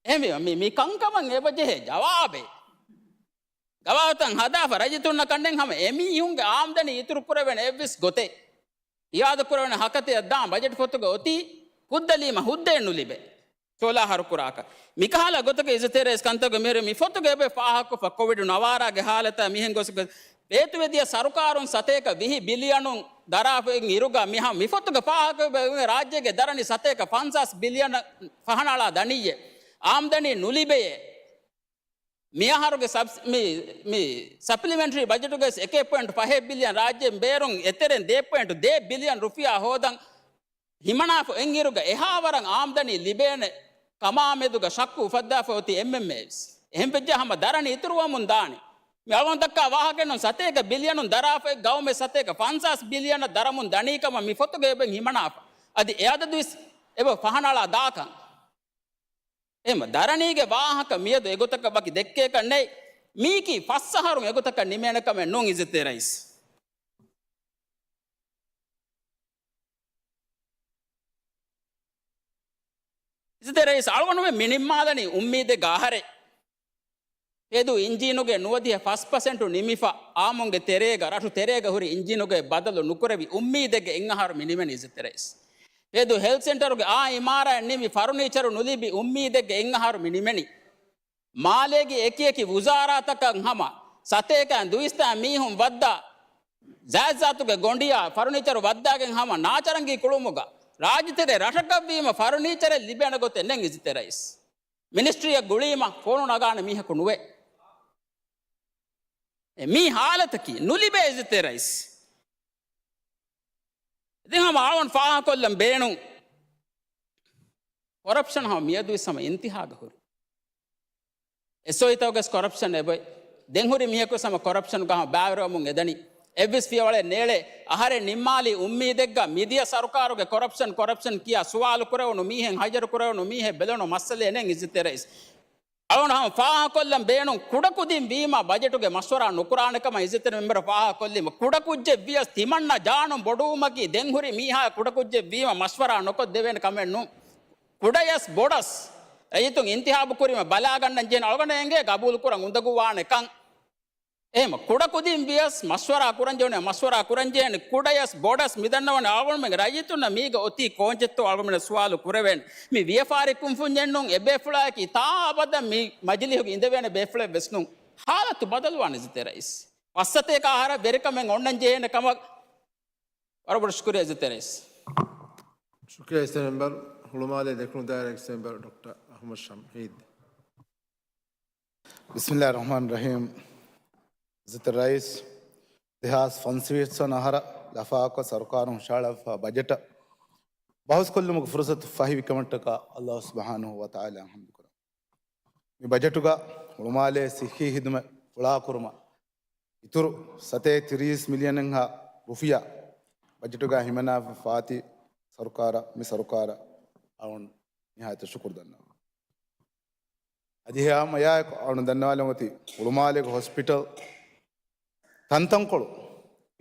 އެހެންވީމަ މި، މި ކަންކަމަށް އެބަޖެހޭ ޖަވާބެއް. ގަވާއިދުތައް ހަދާފަ ރައްޔިތުންނަށް ކަންނެން ހަމަ އެމީހުންގެ އާމްދަނީ އިތުރު ކުރެވޭނެ އެއްވެސް ގޮތެއް. އިއާދަކުރެވޭނެ ހަކަތައަށް ދާން ބަޖެޓް ފޮތުގަ އޮތީ ކުއްދަލީމަ ހުއްދައެއް ނުލިބޭ. ސޯލާހަރު ކުރާކަށް. މިކަހަލަ ގޮތަކަށް އިއްޒަތްތެރި ރައީސް ކަންތައްގެ މިހުރި މި ފޮތުގެ އެބަ ފާހަގަކޮށްފަ ކޮވިޑް ނަވާރާގެ ހާލަތާ މިހެން ގޮސް ބޭތުވެދިޔަ ސަރުކާރުން ސަތޭކަ ވިހި ބިލިއަނުން ދަރާފައި އިރުގަ މިހާ މި ފޮތުގަ ފާހަގަކޮށް ރާއްޖޭގެ ދަރަނި ސަތޭކަ ފަންސާސް ބިލިއަނަށް ފަހަނަޅާ ދަނިއްޔޭ. އާމްދަނީ ނުލިބެޔޭ. މިއަހަރުގެ ސަބްސް-، މި، މި ސަޕްލިމެންޓްރީ ބަޖެޓުގައި އެކެއް ޕޮއިންޓް ފަހެއް ބިލިއަން ރާއްޖޭން ބޭރުން އެތެރެން ދޭއް ޕޮއިންޓް ދޭއް ބިލިއަން ރުފިޔާ ހޯދަން ހިމަނާފަ އޮތްއިރުގަ އެހާވަރަށް އާމްދަނީ ލިބޭނެ ކަމާމެދުގަ ޝައްކު އުފައްދާފަ އޮތީ އެމްއެމްއޭސް. އެހެންވެއްޖާ ހަމަ ދަރަނި އިތުރުވަމުން ދާނެ. މި އަޅުގަނޑު ދައްކާ ވާހަކައެއްނު ސަތޭކަ ބިލިއަނުން ދަރާފައި ގައުމެއް ސަތޭކަ ފަންސާސް ބިލިއަނަށް ދަރަމުން ދަނީކަމަށް މި ފޮތުގައި އެބަ ހިމަނާފަ. އަދި އެ އަދަދުވެސް އެބަ ފަހަނަޅާ ދާކަން. އެހެން ދަރަނީގެ ވާހަކަ މިއަދު އެގޮތަކަށް ވަކި ދެއްކޭކަށް ނެތް. މީކީ ފަސް އަހަރުން އެގޮތަކަށް ނިމޭނެ ކަމެއް ނޫން އިއްޒަތްތެރި ރައީސް. އިއްޒަތްތެރި ރައީސް އަޅުގަނޑުމެން މި ނިންމާލަނީ އުއްމީދެއްގެ އަހަރެއް. ފޭދޫ އިންޖީނުގެ ނުވަދިހަ ފަސް ޕަސެންޓު ނިމިފަ، އާއްމުންގެ ތެރޭގަ، ރަށު ތެރޭގަ ހުރި އިންޖީނުގެ ބަދަލު ނުކުރެވި އުއްމީދެއްގެ އެއްއަހަރު މި ނިމެނީ އިއްޒަތްތެރި ރައީސް. ފޭދޫ ހެލްތް ސެންޓަރުގެ އާ އިމާރާތް ނިމި ފަރުނީޗަރު ނުލިބި އުއްމީދެއްގެ އެއްއަހަރު މި ނިމެނީ. މާލޭގެ އެކިއެކި ވުޒާރާތަކަށް ހަމަ ސަތޭކައިން ދުއިސައްތައިން މީހުން ވައްދާ ޒާތްޒާތުގެ ގޮނޑިއާ ފަރުނީޗަރު ވައްދާގެން ހަމަ ނާޗަރަނގީ ކުޅުމުގަ ރާއްޖެތެރޭ ރަށަކަށްވީމަ ފަރުނީޗަރެއް ލިބޭނެ ގޮތެއް ނެތް އިއްޒަތްތެރި ރައީސް. މިނިސްޓްރީއަށް ގުޅީމަ ފޯނު ނަގާނެ މީހަކު ނުވޭ. އެ މީ ހާލަތަކީ ނުލިބޭ އިއްޒަތްތެރި ރައީސް. ދެން ހަމަ އަޅުގަނޑު ފާހަގަކޮށްލަން ބޭނުން. ކޮރަޕްޝަން ހަމަ މިއަދުވެސް ހަމަ އިންތިހާގަ ހުރި. އެސްއޯއީތަކުގަސް ކޮރަޕްޝަން އެބައޮތް. ދެން ހުރި މީހަކުވެސް ހަމަ ކޮރަޕްޝަންގަ ހަމަ ބައިވެރިވަމުން އެދަނީ. އެއްވެސް ފިޔަވަޅެއް ނޭޅޭ. އަހަރެން ނިންމާލީ އުއްމީދެއްގަ މިދިޔަ ސަރުކާރުގެ ކޮރަޕްޝަން، ކޮރަޕްޝަން ކިޔާ ސުވާލު ކުރެވުނު މީހެއް، ހައްޔަރު ކުރެވުނު މީހެއް ބެލުނު މައްސަލައެއް ނެތް އިއްޒަތްތެރި ރައީސް. އަޅުގަނޑު ހަމަ ފާހަގަކޮށްލަން ބޭނުން ކުޑަކުދިން ވީމާ ބަޖެޓުގެ މަޝްވަރާ ނުކުރާނެ ކަމަށް އިއްޒަތްތެރި މެމްބަރު ފާހަގަކޮށްލީމަ ކުޑަކުއްޖެއް ވިޔަސް ތިމަންނަ ޖާނުން ބޮޑުވުމަކީ ދެން ހުރި މީހާ ކުޑަކުއްޖެއް ވީމަ މަޝްވަރާ ނުކޮށްދެވޭނެ ކަމެއް ނޫން. ކުޑަޔަސް ބޮޑަސް ރައްޔިތުން އިންތިހާބު ކުރީމަ ބަލާގަންނަން ޖެހޭނެ އަޅުގަނޑަށް އެނގޭ ގަބޫލު ކުރަން އުނދަގޫވާނެ ކަން. އެހެމަ ކުޑަކުދިން ވިޔަސް މަޝްވަރާ ކުރަންޖެހުނެ، މަޝްވަރާ ކުރަންޖެހޭނެ ކުޑަޔަސް ބޮޑަސް މިދަންނަވަން އަޅުގަނޑުމެން ރައްޔިތުންނަށް މީގަ އޮތީ ކޯންޗެއްތޯ އަޅުގަނޑުމެން ސުވާލު ކުރެވޭނެ. މި ވިޔަފާރި ކުންފުންޏެއްނޫން އެބޭފުޅާއަކީ ތާ އަބަދަށް މި މަޖިލީހުގަ އިނދެވޭނެ ބޭފުޅެއް ވެސް ނޫން. ހާލަތު ބަދަލުވާނެ އިއްޒަތްތެރި ރައީސް. ފަސްސަތޭކަ އަހަރަށް ވެރިކަމެއް އޮންނަން ޖެހޭނެ ކަމަށް ވަރަށް ބޮޑަށް ޝުކުރިއްޔާ އިއްޒަތްތެރި ރައީސް. ޝުކުރިއްޔާ އިއްޒަތްތެރި މެމްބަރު، ހުޅުމާލޭ ދެކުނު ދާއިރާގެ އެކްސް މެމްބަރު ޑޮކްޓަރ އަޙްމަދު ޝަމްހީދު. ބިސްމިއްލާހި ރަޙްމާނި ރަޙީމް. އިއްޒަތްތެރި ރައީސް، ދެހާސް ފަންސަވީސް ވަނަ އަހަރަށް ލަފާކޮށް ސަރުކާރުން ހުށަހަޅާފަ ބަޖެޓަށް ބަހުސްކޮށްލުމުގެ ފުރުސަތު ފަހިވިކަމަށްޓަކާ ﷲ ސުބްޙާނަހޫ ވަތަޢާލާއަށް ޙަމްދުކުރަން. މި ބަޖެޓުގަ ހުޅުމާލޭ ސިއްހީ ޚިދުމަތް ފުޅާކުރުމަށް އިތުރު ސަތޭކަ ތިރީސް މިލިއަނެއްހާ ރުފިޔާ ބަޖެޓުގަ ހިމަނާފަ ފާތި ސަރުކާރަށް، މި ސަރުކާރަށް އަޅުގަނޑު ނިހާޔަތަށް ޝުކުރު ދަންނަވަން. އަދި ހަމައެއާއެކު އަޅުގަނޑު ދަންނަވާލަން އޮތީ ހުޅުމާލޭގެ ހޮސްޕިޓަލް ތަންތަންކޮޅު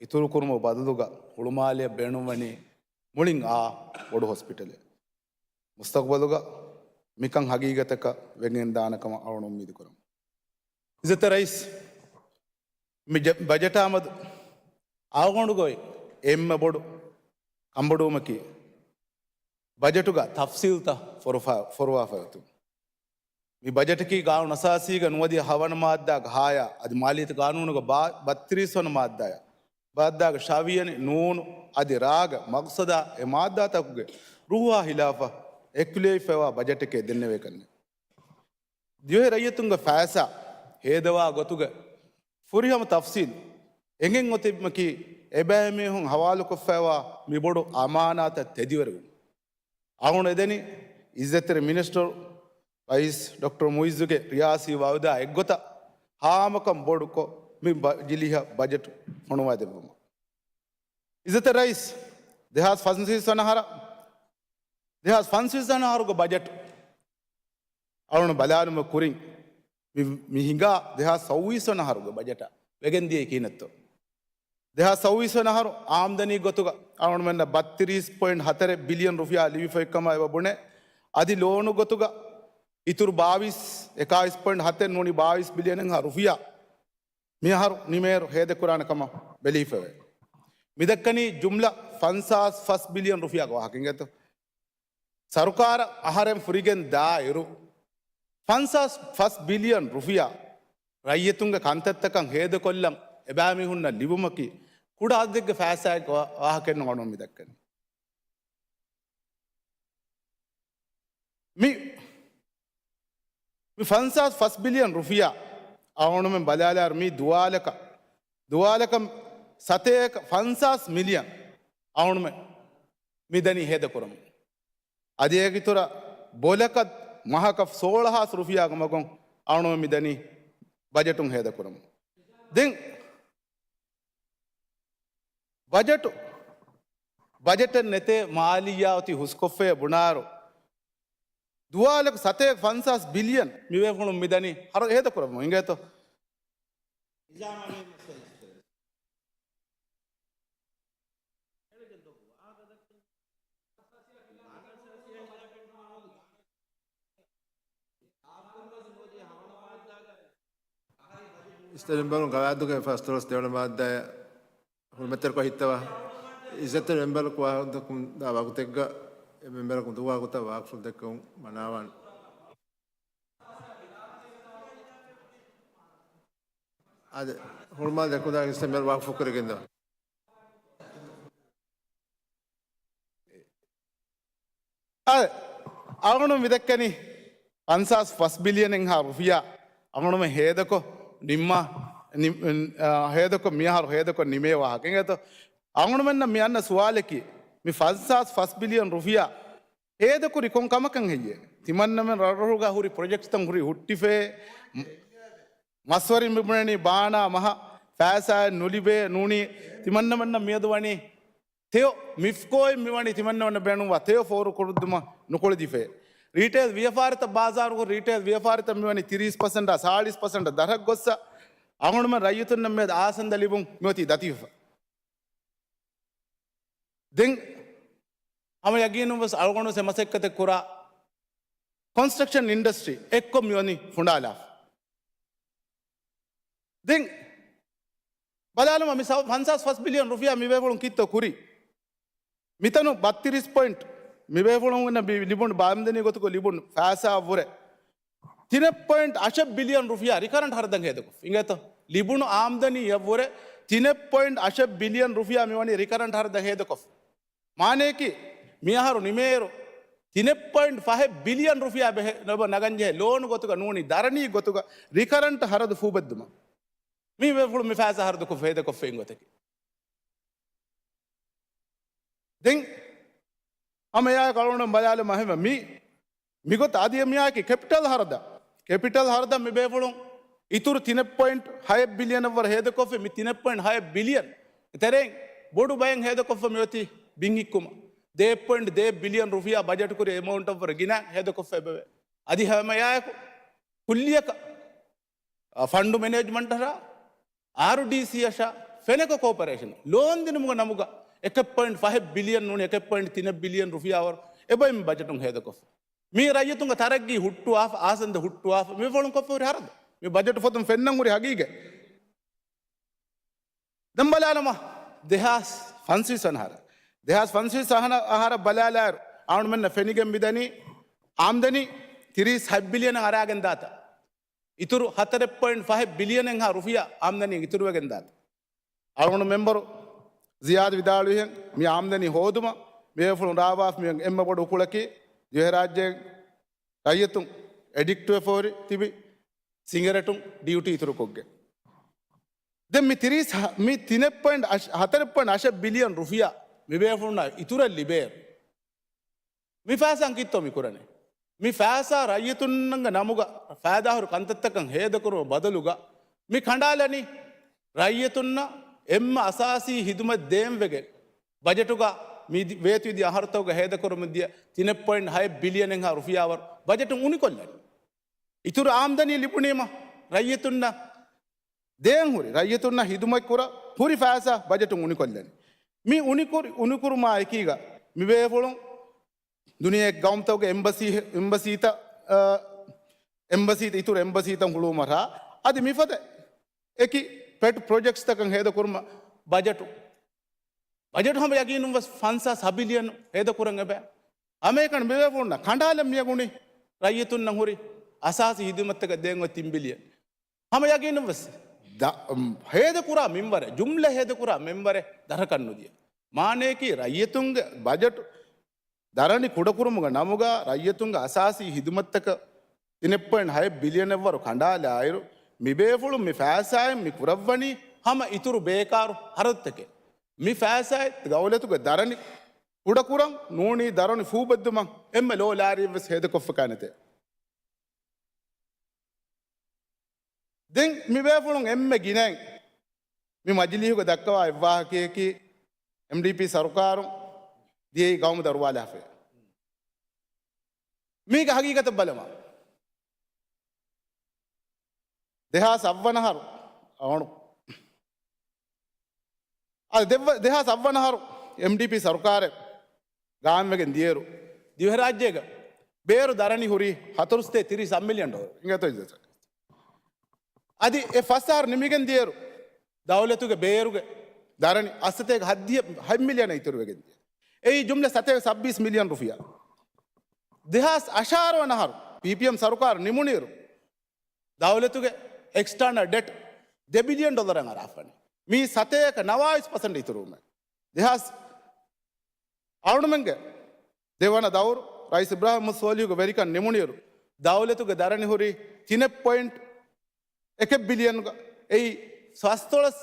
އިތުރުކުރުމުގެ ބަދަލުގަ ހުޅުމާލެއަށް ބޭނުންވަނީ މުޅިން އާ ބޮޑު ހޮސްޕިޓަލެއް. މުސްތަޤްބަލުގަ މިކަން ހަގީގަތަކަށް ވެގެންދާނެ ކަމަށް އަޅުގަނޑު އުއްމީދު ކުރަމު. އިއްޒަތްތެރި ރައީސް، މި ޖަ-، ބަޖެޓާމަދު އަޅުގަނޑުގެ އޮތް އެންމެ ބޮޑު ކަންބޮޑުވުމަކީ، ބަޖެޓުގަ ތަފްސީލްތައް ފޮރުފާ-، ފޮރުވާފައި އޮތުން. މި ބަޖެޓަކީ ގާނޫނު އަސާސީގެ ނުވަދިހަ ހަވަނަ މާއްދާގެ ހާޔާ އަދި މާލީއަތު ގާނޫނުގެ ބާ-، ބައްތިރީސް ވަނަ މާއްދާޔާ، މާއްދާގެ ޝާވީޔަނި ނޫނު އަދި ރާގެ މަގްސަދާ އެ މާއްދާތަކުގެ ރޫހާ ހިލާފަށް އެކުލެވިފައިވާ ބަޖެޓެކޭ ދެންނެވޭކަށް ނެތް. ދިވެހި ރައްޔިތުންގެ ފައިސާ ހޭދަވާ ގޮތުގަ ފުރިހަމަ ތަފްސީލް އެނގެން އޮތީމަކީ، އެބައިމީހުން ހަވާލުކޮށްފައިވާ މި ބޮޑު އަމާނާތަށް ތެދުވެރިވުން. އަޅުގަނޑު އެދެނީ އިއްޒަތްތެރި މިނިސްޓަރު ރައީސް ޑޮކްޓަރ މުއިއްޒުގެ ރިޔާސީ ވައުދާ އެއްގޮތަށް ހާމަކަން ބޮޑުކޮށް، މި މަޖިލީހަށް ބަޖެޓު ފޮނުވާދެއްވުމަށް. އިއްޒަތްތެރި ރައީސް، ދެހާސް ފަންސަވީސް ވަނަ އަހަރަށް، ދެހާސް ފަންސަވީސް ވަނަ އަހަރުގެ ބަޖެޓު އަޅުގަނޑު ބަލާލުމަށް ކުރިން، މި، މި ހިނގާ ދެހާސް ސައުވީސް ވަނަ އަހަރުގެ ބަޖެޓަށް ވެގެންދިޔައީ ކިހިނެއްތޯ؟ ދެހާސް ސައުވީސް ވަނަ އަހަރު އާމްދަނީ ގޮތުގަ އަޅުގަނޑުމެންނަށް ބައްތިރީސް ޕޮއިންޓް ހަތަރެއް ބިލިއަން ރުފިޔާ ލިބިފައި ކަމަށް އެބަ ބުނޭ. އަދި ލޯނު ގޮތުގަ އިތުރު ބާވީސް، އެކާވީސް ޕޮއިންޓް ހަތެއް ނޫނީ ބާވީސް ބިލިއަނެއްހާ ރުފިޔާ މިއަހަރު ނިމޭއިރު ހޭދަކުރާނެ ކަމަށް ބެލިފައެވެ. މިދައްކަނީ ޖުމްލަ ފަންސާސް ފަސް ބިލިއަން ރުފިޔާގެ ވާހަކަ އިނގޭތޯ. ސަރުކާރަށް އަހަރެން ފުރިގެން ދާއިރު، ފަންސާސް ފަސް ބިލިއަން ރުފިޔާ ރައްޔިތުންގެ ކަންތައްތަކަށް ހޭދަކޮށްލަން އެބައިމީހުންނަށް ލިބުމަކީ، ކުޑަ އަދަދެއްގެ ފައިސާއެއްގެ ވާ-، ވާހަކައެއް ނޫން މި ދައްކަނީ. މި، މި ފަންސާސް ފަސް ބިލިއަން ރުފިޔާ އަޅުގަނޑުމެން ބަލާލާއިރު މީ ދުވާލަކަށް، ދުވާލަކަށް ސަތޭކަ ފަންސާސް މިލިއަން އަޅުގަނޑުމެން މި ދަނީ ހޭދަކުރަމުން. އަދި އޭގެ އިތުރަށް ބޮލަކަށް މަހަކަށް ސޯޅަ ހާސް ރުފިޔާގެ މަގުން އަޅުގަނޑުމެން މި ދަނީ ބަޖެޓުން ހޭދަކުރަމުން. ދެން ބަޖެޓު، ބަޖެޓެއް ނެތޭ މާލިއްޔާ އޮތީ ހުސްކޮށްފައޭ ބުނާއިރު، ދުވާލަކު ސަތޭކަ ފަންސާސް ބިލިއަން މި ބޭފުޅުން މި ދަނީ ހަރު ހޭދަކުރަމުން އިނގޭތޯ. އިސްތަށި މެމްބަރުން ގަވާއިދުގެ ފަސްދޮޅަސް ދެވަނަ މާއްދާއަށް ހުރިމަތިތެރިކޮށް ހިއްތަވާ. އިއްޒަތްތެރި މެމްބަރަކު ވާހަކަދައްކަމުން ދާ ވަގުތެއްގަ އެ މެމްބަރަކު ދުވާ ގޮތަށް ވާކްފުޅު ދެއްކެވުން މަނާވާނެ. އާދެ، ހުޅުމާލެ ދެކުދާ އިސްތަށި މެމްބަރު ވާކްފު ކުރެގެންދޯ. އާދެ، އަޅުގަނޑު މިދައްކަނީ ފަންސާސް ފަސް ބިލިއަނެއްހާ ރުފިޔާ އަޅުގަނޑުމެން ހޭދަކޮށް ނިންމާ، ނި-، އާ، ހޭދަކޮށް މިއަހަރު ހޭދަކޮށް ނިމޭ ވާހަކަ. އެނގޭތޯ؟ އަޅުގަނޑުމެންނަށް މި އަންނަ ސުވާލަކީ، މި ފަންސާސް ފަސް ބިލިއަން ރުފިޔާ ހޭދަކުރީ ކޮން ކަމަކަށް ހެއްޔޭ؟ ތިމަންނަމެން ރަށްރަށުގަ ހުރި ޕްރޮޖެކްޓްތައް ހުރި ހުއްޓިފޭ، މަ-، މަސްވަރިން މި ބުނަނީ ބާނާ މަހަށް ފައިސާއެއް ނުލިބޭ ނޫނީ، ތިމަންނަމެންނަށް މިއަދު ވަނީ ތެޔޮ މިފްކޯއިން މިވަނީ ތިމަންނަމެންނަށް ބޭނުންވާ ތެޔޮ ފޯރުކުރުއްދުމަށް ނުކުޅެދިފޭ. ރީޓެއިލް ވިޔަފާރިތައް ބާޒާރުގަ ރީޓެއިލް ވިޔަފާރިތައް މިވަނީ ތިރީސް ޕަސެންޓާ ސާޅީސް ޕަސެންޓަށް ދަށަށް ގޮއްސަ އަޅުގަނޑުމެން ރައްޔިތުންނަށް މިއަދު އާސަންދަ ލިބުން މިއޮތީ ދަތިވެފަ. ދެން ހަމަ ޔަގީނުން ވެސް އަޅުގަނޑު ވެސް އެ މަސައްކަތެއް ކުރާ ކޮންސްޓްރަކްޝަން އިންޑަސްޓްރީ އެއްކޮށް މިވަނީ ފުނޑާލާފަ. ދެން ބަލާލަމާ މި ސަ-، ފަންސާސް ފަސް ބިލިއަން ރުފިޔާ މި ބޭފުޅުން ކިއްތޯ ކުރީ؟ މިތަނު ބައްތިރީސް ޕޮއިންޓް މި ބޭފުޅުންނަށް ބި-، ލިބުނު ބާމްދަނީ ގޮތުގަ ލިބުނު ފައިސާއަށްވުރެ ތިނެއް ޕޮއިންޓް އަށެއް ބިލިއަން ރުފިޔާ ރިކަރަންޓް ހަރަދަށް ހޭދަކޮށްފަ. އިނގޭތޯ؟ ލިބުނު އާމްދަނީއަށްވުރެ ތިނެއް ޕޮއިންޓް އަށެއް ބިލިއަން ރުފިޔާ މިވަނީ ރިކަރަންޓް ހަރަދަށް ހޭދަކޮށްފަ. މާނަޔަކީ، މިއަހަރު ނިމޭއިރު ތިނެއް ޕޮއިންޓް ފަހެއް ބިލިއަން ރުފިޔާ ބެހޭ ނަގަންޖެހޭ ލޯނު ގޮތުގަ ނޫނީ ދަރަނީ ގޮތުގަ ރިކަރަންޓް ހަރަދު ފޫބެއްދުމަށް މި ބޭފުޅުން މި ފައިސާ ހަރަދުކޮށް ހޭދަކޮށްފައި ގޮތަކީ. ދެން ހަމަ އެއާއެކު އަޅުގަނޑު ބަލާލަމާ ހަމަ މި މިގޮތަށް އަދި މިއާއެކީ ކެޕިޓަލް ހަރަދަށް، ކެޕިޓަލް ހަރަދަށް މި ބޭފުޅުން އިތުރު ތިނެއް ޕޮއިންޓް ހައެއް ބިލިއަނަށްވުރެ ހޭދަކޮށްފި. މި ތިނެއް ޕޮއިންޓް ހައެއް ބިލިއަން ތެރެއިން ބޮޑު ބައެއް ހޭދަކޮށްފަ މިއޮތީ ބިން ހިއްކުމަށް. ދޭއް ޕޮއިންޓް ދޭއް ބިލިއަން ރުފިޔާ ބަޖެޓް ކުރި އެމައުންޓަށްވުރެ ގިނަ ހޭދަކޮށްފަ އެބަވޭ. އަދި ހަމަ އެއާއެކު ކުއްލިއަކަށް އަ، ފަންޑު މެނޭޖްމަންޓަށާ، އާރުޑީސީއަށާ، ފެނެކޯ ކޯޕަރޭޝަން ލޯން ދިނުމުގެ ނަމުގަ އެކެއް ޕޮއިންޓް ފަހެއް ބިލިއަން ނޫނީ، އެކެއް ޕޮއިންޓް ތިނެއް ބިލިއަން ރުފިޔާ ވަރު އެބައި މި ބަޖެޓުން ހޭދަކޮށްފަ. މީ ރައްޔިތުންގެ ތަރައްގީ ހުއްޓުވާފަ، އާސަންދަ ހުއްޓުވާފަ، މި ފުޅުން ކޮށްފަ ހުރި ހަރަދު. މި ބަޖެޓު ފޮތުން ފެންނަން ހުރި ހަގީގަތް. ދެން ބަލާލަމާ، ދެހާސް ފަންސަވީސް ވަނަ އަހަރަށް، ދެހާސް ފަންސަވީސް އަހަރަށް ބަލާލާއިރު، އަޅުމެންނަށް ފެނިގެން މިދަނީ އާމްދަނީ ތިރީސް ހަތް ބިލިއަނަށް އަރާގެން ދާތާ. އިތުރު ހަތަރެއް ޕޮއިންޓް ފަހެއް ބިލިއަނެއްހާ ރުފިޔާ އާމްދަނީ އިތުރުވެގެން ދާތާ. އަޅުގަނޑު މެމްބަރު ޒިޔާދު ވިދާޅުވިހެން، މި އާމްދަނީ ހޯދުމަށް މި ބޭފުޅުން ރާވާފަ މި އެންމެ ބޮޑު އުކުޅަކީ، ދިވެހިރާއްޖޭގެ ރައްޔިތުން އެޑިކްޓްވެފަ ހުރި ތިބި ސިނގަރެޓުން ޑިއުޓީ އިތުރުކޮށްގެން. ދެން މި ތިރީސް ހަ-، މި ތިނެއް ޕޮއިންޓް އަށް، ހަތަރެއް ޕޮއިންޓް އަށެއް ބިލިއަން ރުފިޔާ މި ބޭފުޅުންނަށް އިތުރަށް ލިބޭއިރު، މި ފައިސާއިން ކިއްތޯ މި ކުރަނީ؟ މި ފައިސާ ރައްޔިތުންނަށްގެ ނަމުގަ ފައިދާހުރި ކަންތައްތަކަށް ހޭދަކުރުމަށް ބަދަލުގަ، މި ކަނޑާލަނީ ރައްޔިތުންނަށް އެންމެ އަސާސީ ހިދުމަތް ދޭންވެގެން، ބަޖެޓުގަ މި ދި-، ވޭތުވެދިޔަ އަހަރުތަކުގަ ހޭދަކުރަމުންދިޔަ ތިނެއް ޕޮއިންޓް ހައެއް ބިލިއަނެއްހާ ރުފިޔާވަރު ބަޖެޓުން އުނިކޮށްލަނީ. އިތުރު އާމްދަނީ ލިބުނީމަ ރައްޔިތުންނަށް ދޭން ހުރި، ރައްޔިތުންނަށް ހިދުމަތް ކުރަ ހުރި ފައިސާ ބަޖެޓުން އުނިކޮށްލަނީ. މި އުނިކުރި-، އުނިކުރުމާ އެކީގަ މި ބޭފުޅުން ދުނިޔޭގެ ގައުމުތަކުގެ އެމްބަސީ-، އެމްބަސީތައް، އާ، އެމްބަސީތައް، އިތުރު އެމްބަސީތައް ހުޅުވުމަށާ، އަދި މިފަދަ އެކި ޕެޓް ޕްރޮޖެކްޓްސްތަކަށް ހޭދަކުރުމަށް ބަޖެޓު ބަޖެޓު ހަމަ ޔަގީނުން ވެސް ފަންސާސް ބިލިއަން ހޭދަކުރަން އެބަ. ހަމައެކަނި މިބޭފުޅުންނަށް ކަނޑާލަން މިޔަގުނި ރައްޔިތުންނަށް ހުރި އަސާސީ ހިދުމަތްތަކަށް ދޭން އޮތް ތިން ބިލިއަން. ހަމަ ޔަގީނުން ވެސް ދަ-، ހޭދަކުރާ މިންވަރެއް، ޖުމްލަ ހޭދަކުރާ މިންވަރެއް ދަރަކަށް ނުދިޔަ. މާނަޔަކީ ރައްޔިތުންގެ ބަޖެޓު ދަރަނި ކުޑަކުރުމުގެ ނަމުގަ ރައްޔިތުންގެ އަސާސީ ހިދުމަތްތަކަށް ތިނެއް ޕޮއިންޓް ހައެއް ބިލިއަނެއް ވަރު ކަނޑާލާއިރު، މިބޭފުޅުން މި ފައިސާއިން މި ކުރައްވަނީ ހަމަ އިތުރު ބޭކާރު ހަރަދުތަކެއް. މި ފައިސާއެއް ދައުލަތުގެ ދަރަނި ކުޑަކުރަން ނޫނީ ދަރަނި ފޫބެއްދުމަށް އެންމެ ލޯ ލާރިއެއް ވެސް ހޭދަކޮށްފަކާނެތެ. ދެން މިބޭފުޅުން އެންމެ ގިނައިން މި މަޖިލީހުގަ ދައްކަވާ އެއްވާހަކަޔަކީ އެމްޑީޕީ ސަރުކާރުން ދިޔައީ ގައުމު ދަރުވާލާފައި. މީގެ ހަގީގަތަށް ބަލަމާ. ދެހާސް އަށްވަނަ އަހަރު އަވަނު. އަދި ދެއްވަ-، ދެހާސް އަށްވަނަ އަހަރު އެމްޑީޕީ ސަރުކާރެއް ގާއިމްވެގެން ދިޔައިރު، ދިވެހިރާއްޖޭގަ ބޭރު ދަރަނި ހުރީ ހަތަރުސަތޭކަ ތިރީސް އަށް މިލިއަން ޑޮލަރު. އިނގޭތޯ އިއްޒަތް؟ އަދި އެ ފަސް އަހަރު ނިމިގެން ދިޔައިރު، ދައުލަތުގެ ބޭރުގެ ދަރަނި އަށްސަތޭކަ ހަތް މިލިއަނަށް އިތުރުވެގެން ދިޔަ. އެއީ ޖުމްލަ ސަތޭކަ ސައްބީސް މިލިއަން ރުފިޔާ. ދެހާސް އަށާރަ ވަނަ އަހަރު ޕީޕީއެމް ސަރުކާރު ނިމުނިއިރު، ދައުލަތުގެ އެކްސްޓާނަލް ޑެޓް ދެ ބިލިއަން ޑޮލަރަށް އަރާފަނި. މީ ސަތޭކަ ނަވާވީސް ޕަސެންޓް އިތުރުވުމެއް. ދެހާސް އަޅުމެންގެ ދެވަނަ ދައުރު ރައީސް އިބްރާހިމް ސޯލިހުގެ ވެރިކަން ނިމުނިއިރު، ދައުލަތުގެ ދަރަނި ހުރީ ތިނެއް ޕޮއިންޓް އެކެއް ބިލިއަންގަ އެއީ ފަސްދޮޅަސް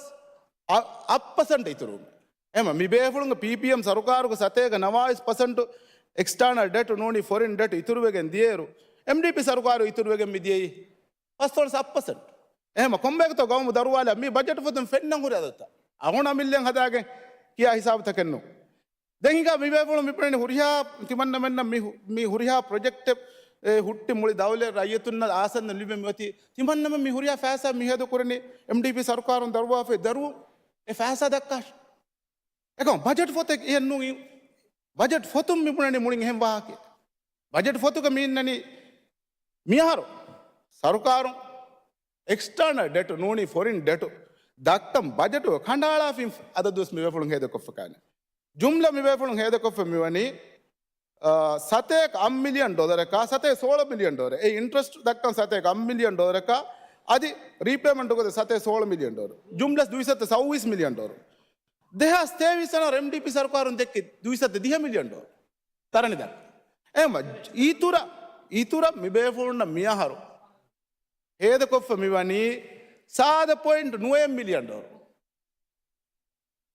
އަށް ޕަސެންޓް އިތުރުވުމެއް. އެމަ މި ބޭފުޅުންގެ ޕީޕީއެމް ސަރުކާރުގެ ސަތޭކަ ނަވާވީސް ޕަސެންޓް އެކްސްޓާނަލް ޑެޓް ނޫނީ ފޮރިން ޑެޓް އިތުރުވެގެން ދިޔައިރު، އެމްޑީޕީ ސަރުކާރު އިތުރުވެގެން މި ދިޔައީ ފަސްދޮޅަސް އަށް ޕަސެންޓް. އެހެމަ ކޮންބައެކުތޯ ގައުމު ދަރުވާލާ މި ބަޖެޓް ފޮތުން ފެންނަން ހުރި އަދަދުތައް އަގުނަ މިއްލެން ހަދާގެން ކިޔާ ހިސާބުތަކެއް ނޫން. ދެން ހިނގާ މި ބޭފުޅުން މި ބުނަނީ ހުރިހާ ތިމަންނަމެންނަށް މި ހު-، މި ހުރިހާ ޕްރޮޖެކްޓެއް، އެ، ހުއްޓި މުޅި ދައުލަތް ރައްޔިތުންނަށް އާސަން ލިބެ މިއޮތީ ތިމަންނަމެން މި ހުރިހާ ފައިސާ މި ހޭދަކުރަނީ އެމްޑީޕީ ސަރުކާރުން ދަރުވާފައި ދަރުވުން އެ ފައިސާ ދައްކާށި. އެކަމް ބަޖެޓް ފޮތެއް އެހެން ނޫން. ބަޖެޓް ފޮތުން މި ބުނަނީ މުޅިން އެހެން ވާހަކަ. ބަޖެޓް ފޮތުގަ މި އިންނަނީ މިއަހަރު ސަރުކާރުން އެކްސްޓާނަލް ޑެޓު ނޫނީ ފޮރިން ޑެޓު ދައްކަން ބަޖެޓު ކަނޑައަޅާފިން އަދަދުވެސް މި ބޭފުޅުން ހޭދަކޮށްފަކާނެ. ޖުމްލަ މި ބޭފުޅުން ހޭދަކޮށްފަ މިވަނީ، އާ، ސަތޭކަ އަށް މިލިއަން ޑޮލަރަކާ، ސަތޭކަ ސޯޅަ މިލިއަން ޑޮލަރ. އެ އިންޓްރެސްޓް ދައްކަން ސަތޭކަ އަށް މިލިއަން ޑޮލަރަކާ، އަދި ރީޕޭމަންޓުގަ ސަތޭކަ ސޯޅަ މިލިއަން ޑޮލަރ. ޖުމްލަ ދުއިސައްތަ ސައުވީސް މިލިއަން ޑޮލަރ. ދެހާސް ތޭވީސް ވަނަ އެމްޑީޕީ ސަރުކާރުން ދެއްކި ދުއިސައްތަ ދިހަ މިލިއަން ޑޮލަރ. ތަރަނި ދައްކަ. އެހެމަ އިތުރަށް، އިތުރަށް މި ބޭފުޅުންނަށް މިއަހަރު ހޭދަކޮށްފަ މިވަނީ ސާދަ ޕޮއިންޓް ނުވައެއް މިލިއަން ޑޮލަރ.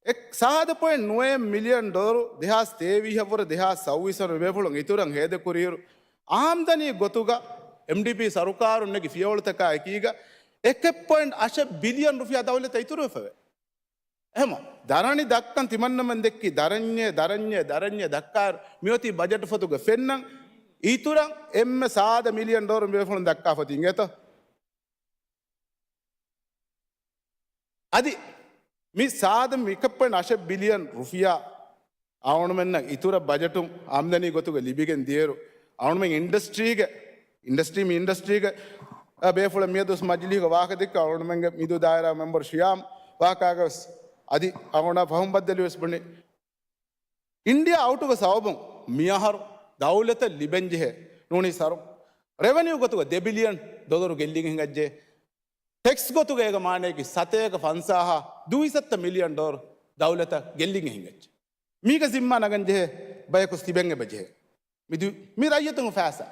އެ ސާދަ ޕޮއިންޓް ނުވައެއް މިލިއަން ޑޮލަރު ދެހާސް ތޭވީހަށްވުރެ ދެހާސް ސައުވީސް ވަނަ ބޭފުޅުން އިތުރަށް ހޭދަކުރިއިރު، އާމްދަނީ ގޮތުގަ އެމްޑީޕީ ސަރުކާރުން ނެގި ފިޔަވަޅުތަކާ އެކީގަ އެކެއް ޕޮއިންޓް އަށެއް ބިލިއަން ރުފިޔާ ދައުލަތަށް އިތުރުވެފަވޭ. އެހެމަ ދަރަނި ދައްކަން ތިމަންނަމެން ދެއްކި ދަރަންޏޭ، ދަރަންޏޭ، ދަރަންޏޭ ދައްކާއިރު މިއޮތީ ބަޖެޓް ފޮތުގެ ފެންނަން އިތުރަށް އެންމެ ސާދަ މިލިއަން ޑޮލަރު މި ބޭފުޅުން ދައްކާފަ ތި އިނގޭތޯ؟ އަދި މި ސާދަ މިކަޕް ޕޮއިންޓް އަށެއް ބިލިއަން ރުފިޔާ އަޅުގަނޑުމެންނަށް އިތުރަށް ބަޖެޓު އާމްދަނީ ގޮތުގަ ލިބިގެން ދިޔައިރު، އަޅުގަނޑުމެން އިންޑަސްޓްރީގެ، އިންޑަސްޓްރީ، މި އިންޑަސްޓްރީގެ، އަ، ބޭފުޅެއް މިއަދު މަޖިލީހުގަ ވާހަކަ ދެއްކި އަޅުގަނޑުމެންގެ މިދޫ ދާއިރާ މެމްބަރު ޝިޔާމް ވާހަކާގަ ވެސް އަދި އަޅުގަނޑާ ފަހުން ބައްދަލުވި ވެސް ބުނި. އިންޑިއާ އައުޓުގެ ސަބަބުން މިއަހަރު ދައުލަތަށް ލިބެންޖެހޭ ނޫނީ ސަރު ރެވެނިއު ގޮތުގަ ދެ ބިލިއަން ޑޮލަރު ގެއްލިގެން ހިނގައްޖެ. ޓެކްސް ގޮތުގަ އޭގެ މާނަޔަކީ ސަތޭކަ ފަންސާހާ ދުއިސައްތަ މިލިއަން ޑޮލަރު ދައުލަތަށް ގެއްލިގެން ހިނގައްޖެ. މީގެ ޒިންމާ ނަގަން ޖެހޭ ބަޔަކު ތިބެން އެބަ ޖެހޭ. މި ދު-، މި ރައްޔިތުންގެ ފައިސާ.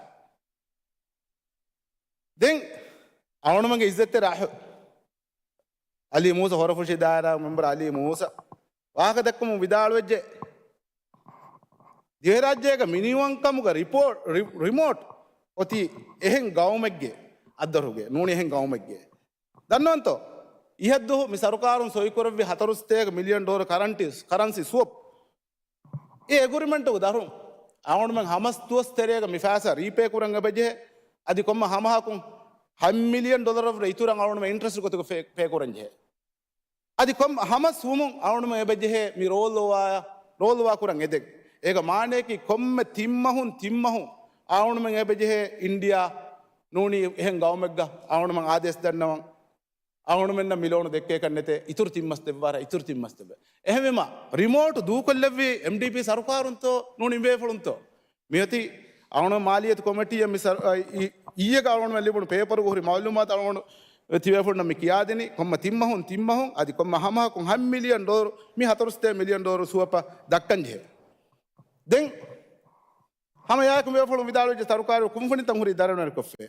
ދެން އަޅުގަނޑުމެންގެ އިއްޒަތްތެރި އަހު އަލީ މޫސަ، ހޮރަފުށި ދާއިރާ މެމްބަރު އަލީ މޫސަ ވާހަކަ ދައްކަމުން ވިދާޅުވެއްޖެ، ދިވެހިރާއްޖޭގެ މިނިވަންކަމުގެ ރިޕޯޓް، ރި-، ރިމޯޓް އޮތީ އެހެން ގައުމެއްގެ އައްދަރުގެ ނޫނީ އެހެން ގައުމެއްގެ. ދަންނަވަންތޯ؟ އިހަށްދުހު މި ސަރުކާރުން ސޮއިކުރެއްވި ހަތަރުސަތޭކަ މިލިއަން ޑޮލަރު ކަރަންޓީ، ކަރަންސީ ސްވޮޕް އެ އެގުރިމެންޓުގެ ދަށުން އަޅުގަނޑުމެން ހަމަސް ދުވަސް ތެރޭގަ މި ފައިސާ ރީޕޭ ކުރަން އެބަޖެހޭ. އަދި ކޮންމެ ހަމަހަކުން ހަތް މިލިއަން ޑޮލަރަށްވުރެ އިތުރަށް އަޅުގަނޑުމެން އިންޓްރެސްޓް ގޮތުގަ ފޭ-، ޕޭ ކުރަން ޖެހޭ. އަދި ކޮން ހަމަސް ވުމުން އަޅުގަނޑުމެން އެބަޖެހޭ މި ރޯލް އޯވާ، ރޯލް އޯވާ ކުރަން އެދެން. އޭގެ މާނަޔަކީ ކޮންމެ ތިން މަހުން ތިން މަހުން އަޅުގަނޑުމެން އެބަޖެހޭ އިންޑިއާ ނޫނީ އެހެން ގައުމެއްގަ އަޅުގަނޑުމެން އާދޭސް ދަންނަވަން. އަޅުގަނޑުމެންނަށް މި ލޯނު ދެއްކޭކަށް ނެތޭ، އިތުރު ތިން މަސް ދެއްވާރަ، އިތުރު ތިން މަސް ދެއްވޭ. އެހެންވީމަ، ރިމޯޓް ދޫކޮށްލެއްވީ އެމްޑީޕީ ސަރުކާރުންތޯ ނޫނީ ބޭފުޅުންތޯ؟ މިއޮތީ އަޅުގަނޑު މާލިއްޔަތު ކޮމިޓީއަށް މި ސަރު-، އަ، އި-، އިއްޔެގަ އަޅުގަނޑުމެން ލިބުނު ޕޭޕަރުގަ ހުރި މައުލޫމާތު އަޅުގަނޑު ތިބޭފުޅުންނަށް މި ކިޔާދިނީ، ކޮންމެ ތިން މަހުން ތިން މަހުން އަދި ކޮންމެ ހަ މަހަކުން ހަ މިލިއަން ޑޮލަރު، މި ހަތަރު ސަތޭކަ މިލިއަން ޑޮލަރު ސުވަޕަށް ދައްކަން ޖެހޭ. ދެން ހަމަ އެއާއެކު މިބޭފުޅުން ވިދާޅުވެއްޖެ ސަރުކާރު ކުންފުނިތައް ހުރީ ދަރަނި ކޮށްފައޭ.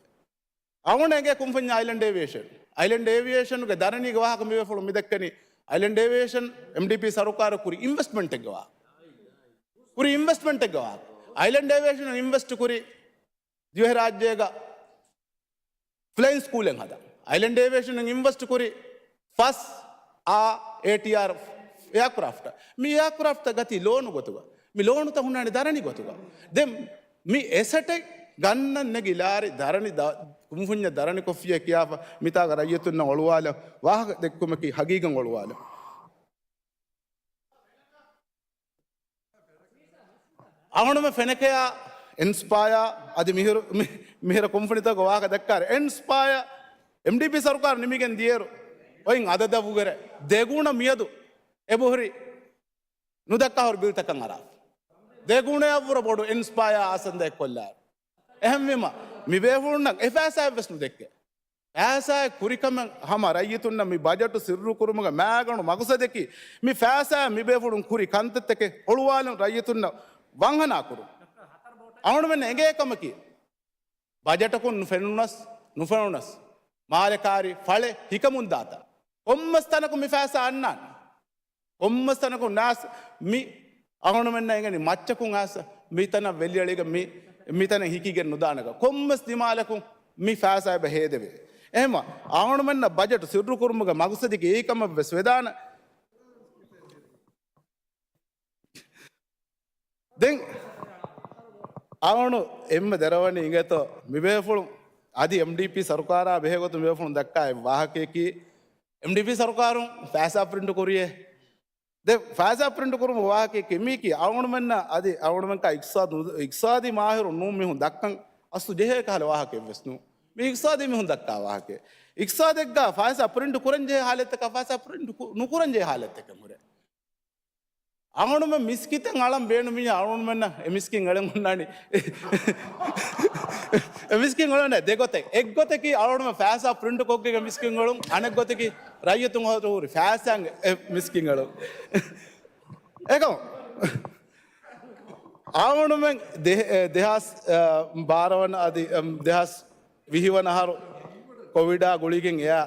އަޅުގަނޑަށް އެނގޭ ކުންފުންޏާ އައިލެންޑް އޭވިއޭޝަން. އައިލެންޑް އޭވިއޭޝަންގެ ދަރަނީގެ ވާހަކަ މިބޭފުޅުން މިދައްކަނީ. އައިލެންޑް އޭވިއޭޝަން އެމްޑީޕީ ސަރުކާރު ކުރި އިންވެސްޓްމަންޓެއްގެ ވާހަކަ. ކުރި އިންވެސްޓްމަންޓެއްގެ ވާހަކަ. އައިލެންޑް އޭވިއޭޝަން އިންވެސްޓް ކުރި ދިވެހިރާއްޖޭގަ ފްލައިން ސްކޫލެއް ހަދަން. އައިލެންޑް އޭވިއޭޝަން އިންވެސްޓް ކުރި ފަސް އާ އޭޓީއާރް އެއާކްރާފްޓް. މި އެއާކްރާފްޓް ގަތީ ލޯނު ގޮތުގަ. މި ލޯނުތައް ހުންނާނީ ދަރަނި ގޮތުގަ. ދެން މި އެސެޓެއް ގަންނަން ނެގި ލާރި ދަރަނި ދަ-، ކުންފުންޏަށް ދަރަނި ކޮށްފިޔޭ ކިޔާފަ މިތާގަ ރައްޔިތުންނަށް އޮޅުވާލަން ވާހަކަ ދެއްކުމަކީ ހަގީގަތް އޮޅުވާލަން. އަހަނުމެ ފެނެކެޔާ އިންސްޕަޔާ އަދި މިހިރު، މި-، މިހިރަ ކުންފުނިތަކުގެ ވާހަކަ ދައްކާރެ. އިންސްޕަޔާ އެމްޑީޕީ ސަރުކާރު ނިމިގެން ދިޔައިރު އޮތް އަދަދަށްވުގެރެ ދެގުނަ މިއަދު އެބަހުރި ނުދައްކާ ހުރި ބިލްތަކަށް އަރާފަ. ދެގުނައަށްވުރެ ބޮޑު އިންސްޕަޔާ އާސަންދައެއް ކޮށްލާ. އެހެންވީމަ، މި ބޭފުޅުންނަށް އެ ފައިސާއެއްވެސް ނުދެއްކޭ. ފައިސާއެއް ކުރިކަމެއް ހަމަ ރައްޔިތުންނަށް މި ބަޖެޓު ސިއްރުކުރުމުގެ މާގަނޑު މަގުސަދަކީ، މި ފައިސާއެއް މި ބޭފުޅުން ކުރި ކަންތައްތަކެއް ހޮޅުވާލަން ރައްޔިތުންނަށް ވަންހަނާކުރުން. އަހަނުމެން އެނގޭ ކަމަކީ، ބަޖެޓަކުން ފެނުނަސް، ނުފެނުނަސް، މާލެ ކާރި ފަޅެއް ހިކަމުން ދާތާ. ކޮންމެސް ތަނަކު މި ފައިސާ އަންނާނެ. ކޮންމެސް ތަނަކު ނާސް މި އަހަނުމެންނަށް އެނގެނީ މައްޗަކުން އާސް މިތަނަށް ވެލިއެޅިގެން މި، މިތަނަށް ހިކިގެން ނުދާނެގަ. ކޮންމެސް ދިމާލަކުން މި ފައިސާ އެބަ ހޭދެވޭ. އެހެންމަ އަހަނުމެންނަށް ބަޖެޓު ސިއްރުކުރުމުގެ މަގުސަދަކީ އެއީ ކަމަށްވެސް ވެދާނެ. ދެން އަޅުގަނޑު އެންމެ ދެރަވަނީ އިނގޭތޯ މިބޭފުޅުން އަދި އެމްޑީޕީ ސަރުކާރާ ބެހޭގޮތުން މިބޭފުޅުން ދައްކާ އެއް ވާހަކަޔަކީ، އެމްޑީޕީ ސަރުކާރުން ފައިސާ ޕްރިންޓު ކުރިޔޭ. ދެ ފައިސާ ޕްރިންޓު ކުރުމުގެ ވާހަކަޔަކީ މީކީ އަޅުގަނޑުމެންނަށް އަދި އަޅުގަނޑުމެންކާ އިޤްތިޞާދު، އިޤްތިޞާދީ މާހިރުން ނޫން މީހުން ދައްކަން އަސްލު ޖެހޭ ކަހަލަ ވާހަކައެއްވެސް ނޫން. މީ އިޤްތިޞާދީ މީހުން ދައްކާ ވާހަކައެއް. އިޤްތިޞާދެއްގަ ފައިސާ ޕްރިންޓު ކުރަން ޖެހޭ ހާލަތްތަކާ ފައިސާ ޕްރިންޓު ކު-، ނުކުރަން ޖެހޭ ހާލަތްތަކެއް ހުރޭ. އަޅުގަނޑުމެން މިސްކިތަށް އަޅަން ބޭނުމިއްޔާ އަޅުގަނޑުމެންނަށް އެ މިސްކިތް އެޅެން އޮންނާނީ. އެ މިސްކިތް އެޅުން ދެ ގޮތެއް. އެއް ގޮތަކީ އަޅުގަނޑުމެން ފައިސާ ޕްރިންޓު ކޮށްގެން މިސްކިތް އެޅުން. އަނެއް ގޮތަކީ ރައްޔިތުން ހޯދު ހުރި ފައިސާއިން އެ މިސްކިތް އެޅުން. އެކަމަ އަޅުގަނޑުމެން ދެ-، އެ، ދެހާސް، އަ، ބާރަ ވަނަ އަދި، އަ، ދެހާސް ވިހި ވަނަ އަހަރު ކޮވިޑާ ގުޅިގެން އެއާ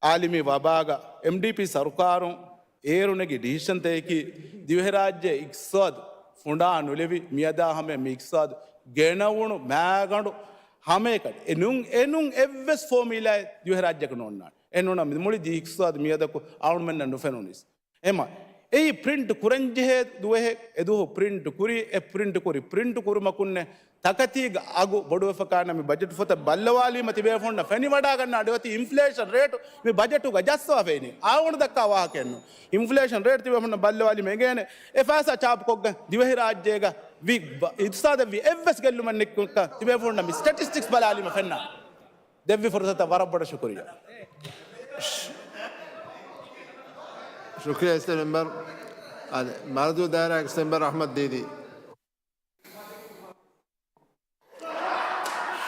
އާލިމީ ވަބާގަ އެމްޑީޕީ ސަރުކާރުން އޭރު ނެގި ޑިސިޝަންތަކަކީ ދިވެހިރާއްޖޭ އިޤްތިޞާދު ފުނޑާ ނުލެވި މިއަދާ ހަމަޔަށް މި އިޤްތިޞާދު ގެނައުނު މާގަނޑު ހަމައެކަނި އެ ނޫން، އެ ނޫން އެއްވެސް ފޯމިއުލާއެއް ދިވެހިރާއްޖެއަކަށް ނޯންނާނެ. އެ ނޫނަ މި މުޅި ދި އިޤްތިޞާދު މިއަދަކު އަޅުމެންނަށް ނުފެނުނީސް. އެމަ، އެއީ ޕްރިންޓް ކުރަންޖެހޭ ދުވަހެއް، އެދުވަހު ޕްރިންޓް ކުރި، އެ ޕްރިންޓް ކުރި، ޕްރިންޓް ކުރުމަކުންނެ ތަކަތީގެ އަގު ބޮޑުވެފަކާނަމި ބަޖެޓް ފޮތަށް ބައްލަވާލީމަ ތިބޭފުންނަށް ފެނިވަޑާގަންނާ ޑިވަތި އިންފްލޭޝަން ރޭޓު މި ބަޖެޓުގަ ޖައްސަވާފައިނީ. އާވަނު ދައްކާ ވާހަކައެއްނު. އިންފްލޭޝަން ރޭޓް ތިބޭފުންނަށް ބައްލަވާލީމަ އެނގޭނެ އެ ފައިސާ ޗާޕުކޮށްގެން ދިވެހިރާއްޖޭގަ ވި ބަ-، އިޤްތިޞާދަށްވި އެއްވެސް ގެއްލުމެއް ނެތްކަން ތިބޭފުންނަށް މި ސްޓެޓިސްޓިކްސް ބަލާލީމަ ފެންނާނެ. ދެއްވި ފުރުސަތަށް ވަރަށް ބޮޑަށް ޝުކުރިއްޔާ. ޝުކުރިއްޔާ އިސްޓޭޓް މެމްބަރު. އަދި މަރަދޫ ދާއިރާގެ އިސްޓޭޓް މެމްބަރު އަޙްމަދު ދީދީ.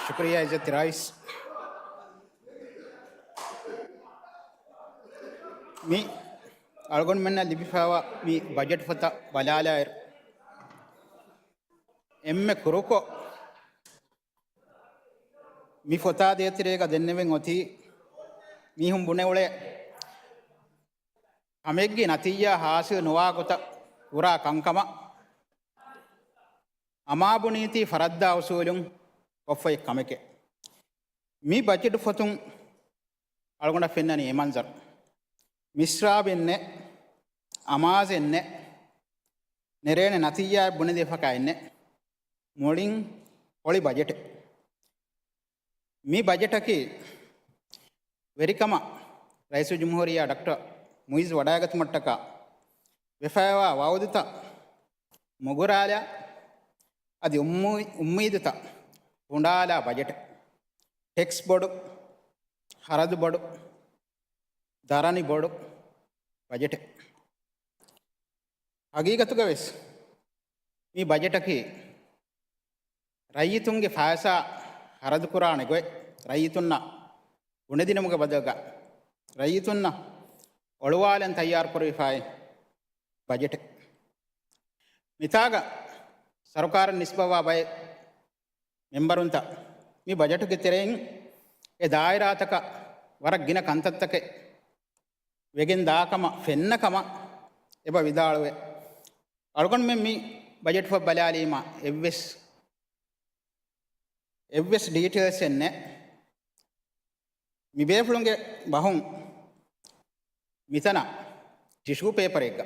ޝުކުރިއްޔާ އިއްޒަތް ރައީސް. މި އަޅުގަނޑުމެންނަށް ލިބިފައިވާ މި ބަޖެޓް ފޮތަށް ބަލާލާއިރު، އެންމެ ކުރުކޮށް މި ފޮތާ ދޭތެރޭގަ ދެންނެވެން އޮތީ، މީހުން ބުނެ އުޅޭ ކަމެއްގެ ނަތީޖާ ހާސިލް ނުވާ ގޮތަށް ކުރާ ކަންކަމަށް އަމާބުނީތީ ފަރައްދާ އުސޫލުން ކޮށްފައި ކަމެކޭ. މި ބަޖެޓު ފޮތުން އަޅުގަނޑަށް ފެންނަނީ އެ މަންޒަރު. މިސްރާބެއް ނެތް، އަމާޒެއް ނެތް، ނެރޭނެ ނަތީޖާއެއް ބުނެދޭފަކާއެއް ނެތް. މުޅިން ހޮޅި ބަޖެޓެއް. މި ބަޖެޓަކީ ވެރިކަމަށް ރައީސުލްޖުމްހޫރިއްޔާ ޑޮކްޓަރ މުއިއްޒު ވަޑައިގަތުމަށްޓަކާ ވެފައިވާ ވައުދުތައް މުގުރާލާ، އަދި އުއްމު-، އުއްމީދުތައް ހުނޑާލާ ބަޖެޓެއް. ޓެކްސް ބޮޑު، ޚަރަދު ބޮޑު، ދަރަނި ބޮޑު ބަޖެޓެއް. ހަގީގަތުގަ ވެސް މި ބަޖެޓަކީ ރައްޔިތުންގެ ފައިސާ ހަރަދުކުރާނެ ގޮތް ރައްޔިތުންނަށް ބުނެދިނުމުގެ ބަދަލުގަ ރައްޔިތުންނަށް އޮޅުވާލަން ތައްޔާރު ކުރެވިފައި ބަޖެޓެއް. މިތާގަ ސަރުކާރަށް ނިސްބަވާ ބައެއް މެމްބަރުންތައް މި ބަޖެޓުގެ ތެރެއިން އެ ދާއިރާތަކަށް ވަރަށް ގިނަ ކަންތައްތަކެއް ވެގެން ދާ ކަމަށް ފެންނަ ކަމަށް އެބަ ވިދާޅުވެ، އަޅުގަނޑުމެން މި ބަޖެޓުފޮތް ބަލާލީމަ އެއްވެސް، އެއްވެސް ޑީޓެއިލްސް އެއް ނެތް. މި ބޭފުޅުންގެ ބަހުން މިތަނަށް ޓިޝޫ ޕޭޕަރެއްގަ،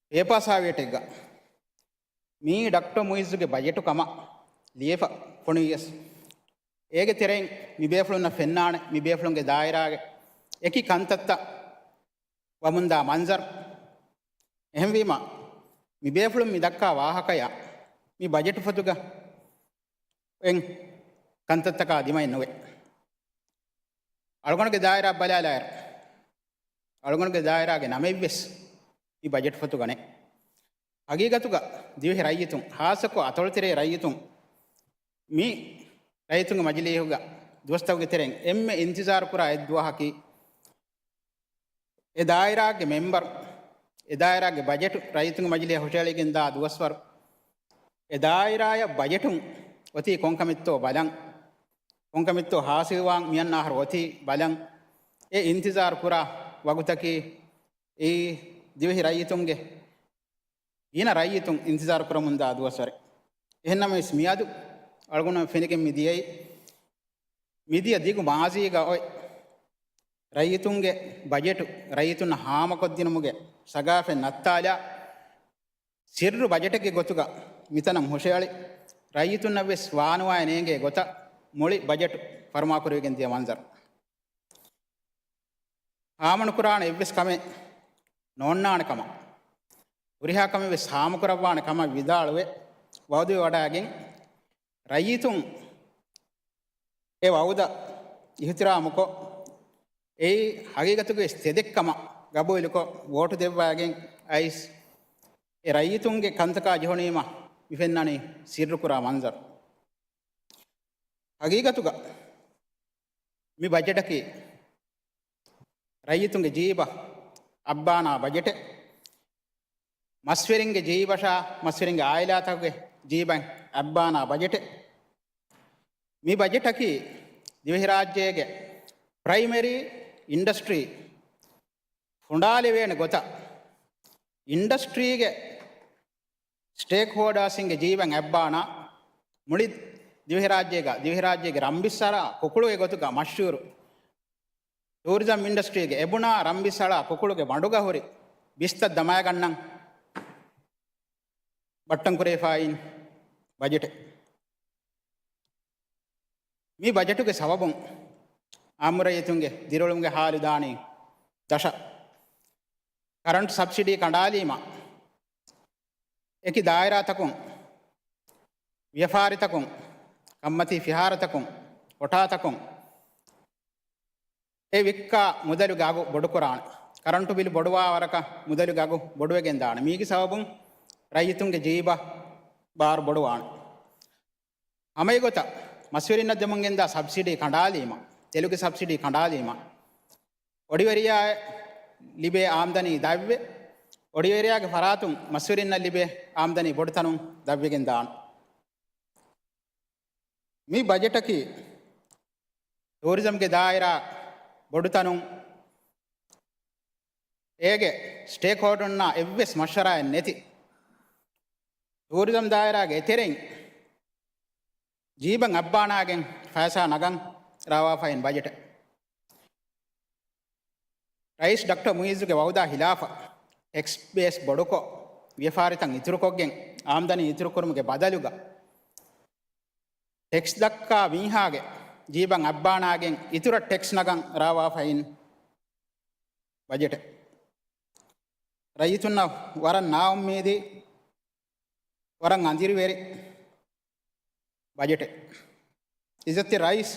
ޕޭޕާ ސާވިޔަޓެއްގަ މީ ޑޮކްޓަރ މުއިއްޒުގެ ބަޖެޓު ކަމަށް ލިޔެފަ ފޮނުވިޔަސް، އޭގެ ތެރެއިން މި ބޭފުޅުންނަށް ފެންނާނެ މި ބޭފުޅުންގެ ދާއިރާގެ އެކި ކަންތައްތައް ވަމުންދާ މަންޒަރު. އެހެންވީމަ، މި ބޭފުޅުން މި ދައްކާ ވާހަކަޔަށް މި ބަޖެޓު ފޮތުގަ އެން ކަންތައްތަކާ ދިމައެއް ނުވޭ. އަޅުގަނޑުގެ ދާއިރާ ބަލާލާއިރު، އަޅުގަނޑުގެ ދާއިރާގެ ނަމެއްވެސް މި ބަޖެޓު ފޮތުގަ ނެތް. ހަގީގަތުގަ ދިވެހި ރައްޔިތުން، ހާއްސަކޮށް އަތޮޅުތެރޭ ރައްޔިތުން މި ރައްޔިތުންގެ މަޖިލީހުގަ ދުވަސްތަކުގެ ތެރެއިން އެންމެ އިންތިޒާރު ކުރާ އެއްދުވަހަކީ، އެ ދާއިރާގެ މެމްބަރު، އެ ދާއިރާގެ ބަޖެޓު ރައްޔިތުންގެ މަޖިލީހަށް ހުށައެޅިގެން ދާ ދުވަސްވަރު، އެ ދާއިރާއަށް ބަޖެޓުން އޮތީ ކޮންކަމެއްތޯ ބަލަން، ކޮންކަމެއްތޯ ހާސިލްވާން މިއަންނަ އަހަރު އޮތީ ބަލަން، އެ އިންތިޒާރު ކުރާ ވަގުތަކީ އެއީ ދިވެހި ރައްޔިތުންގެ ގިނަ ރައްޔިތުން އިންތިޒާރު ކުރަމުންދާ ދުވަސްވަރެއް. އެހެންނަމަވެސް، މިއަދު އަޅުގަނޑު ފެނިގެން މި ދިޔައީ، މިދިޔަ ދިގު މާޒީގަ އޮތް ރައްޔިތުންގެ ބަޖެޓު ރައްޔިތުންނަށް ހާމަކޮށްދިނުމުގެ ސަގާފަތް ނައްތާލާ، ސިއްރު ބަޖެޓެއްގެ ގޮތުގަ މިތަނަށް ހުށައެޅި، ރައްޔިތުންނަށްވެސް ވާނުވާއެއް ނޭނގޭ ގޮތަށް މުޅި ބަޖެޓު ފަރުމާކުރެވިގެން ދިޔަ މަންޒަރު. ހާމަނުކުރާނެ އެއްވެސް ކަމެއް ނޯންނާނެ ކަމަށް، ހުރިހާ ކަމެއް ވެސް ހާމަކުރައްވާނެ ކަމަށް ވިދާޅުވެ، ވައުދުވެވަޑައިގެން، ރައްޔިތުން އެ ވައުދަށް އިހުތިރާމުކޮށް، އެއީ ހަގީގަތުގެ ވެސް ތެދެއްކަމަށް ގަބޫލުކޮށް، ވޯޓު ދެއްވައިގެން އައިސް، އެ ރައްޔިތުންގެ ކަންތަކާ ޖެހުނީމަ މި ފެންނަނީ ސިއްރުކުރާ މަންޒަރު. ހަގީގަތުގަ މި ބަޖެޓަކީ ރައްޔިތުންގެ ޖީބަށް އައްބާނާ ބަޖެޓެއް. މަސްވެރިންގެ ޖީބަށާ މަސްވެރިންގެ އާއިލާތަކުގެ ޖީބަށް އައްބާނާ ބަޖެޓެއް. މި ބަޖެޓަކީ ދިވެހިރާއްޖޭގެ ޕްރައިމަރީ އިންޑަސްޓްރީ ފުނޑާލެވޭނެ ގޮތަށް، އިންޑަސްޓްރީގެ ސްޓޭކްހޯލްޑާސްއިންގެ ޖީބަށް އައްބާނާ މުޅި ދިވެހިރާއްޖޭގަ، ދިވެހިރާއްޖޭގެ ރަންބިސްއަޅާ ކުކުޅުގެ ގޮތުގަ މަޝްހޫރު ޓޫރިޒަމް އިންޑަސްޓްރީގެ އެބުނާ ރަންބިސްއަޅާ ކުކުޅުގެ ބަނޑުގަ ހުރި ބިސްތައް ދަމާގަންނަން ބައްޓަން ކުރެވިފައި އިން ބަޖެޓެއް. މި ބަޖެޓުގެ ސަބަބުން އާއްމު ރައްޔިތުންގެ ދިރިއުޅުމުގެ ހާލު ދާނީ ދަށަށް. ކަރަންޓް ސަބްސިޑީ ކަނޑާލީމަ، އެކި ދާއިރާތަކުން، ވިޔަފާރިތަކުން، ކަންމަތީ ފިހާރަތަކުން، ކޮޓާތަކުން އެ ވިއްކާ މުދަލުގެ އަގު ބޮޑުކުރާނެ. ކަރަންޓު ބިލު ބޮޑުވާ ވަރަކަށް މުދަލުގެ އަގު ބޮޑުވެގެން ދާނެ. މީގެ ސަބަބުން ރައްޔިތުންގެ ޖީބަށް ބާރު ބޮޑުވާނެ. ހަމައެގޮތަށް މަސްވެރިންނަށް ދެމުން ގެންދާ ސަބްސިޑީ ކަނޑާލީމަ، ތެލުގެ ސަބްސިޑީ ކަނޑާލީމަ، އޮޑިވެރިޔާއަށް ލިބޭ އާމްދަނީ ދަށްވެ، އޮޑިވެރިޔާގެ ފަރާތުން މަސްވެރިންނަށް ލިބޭ އާމްދަނީ ބޮޑުތަނުން ދަށްވެގެން ދާނެ. މި ބަޖެޓަކީ ޓޫރިޒަމްގެ ދާއިރާ ބޮޑުތަނުން އޭގެ ސްޓޭކްހޯލްޑަރުންނާ އެއްވެސް މަޝްވަރާއެއް ނެތި، ޓޫރިޒަމް ދާއިރާގެ އެތެރެއިން ޖީބަށް އައްބާނާގެން ފައިސާ ނަގަން ރާވާފައިން ބަޖެޓެއް. ރައީސް ޑޮކްޓަރ މުއިއްޒުގެ ވައުދާ ހިލާފަށް، ޓެކްސް ބޭސް ބޮޑުކޮށް، ވިޔަފާރިތައް އިތުރުކޮށްގެން، އާމްދަނީ އިތުރުކުރުމުގެ ބަދަލުގަ، ޓެކްސް ދައްކާ މީހާގެ ޖީބަށް އައްބާނާގެން އިތުރަށް ޓެކްސް ނަގަން ރާވާފައިން ބަޖެޓެއް. ރައްޔިތުންނަށް ވަރަށް ނާއުއްމީދީ، ވަރަށް އަނދިރިވެރި ބަޖެޓެއް. އިއްޒަތްތެރި ރައީސް،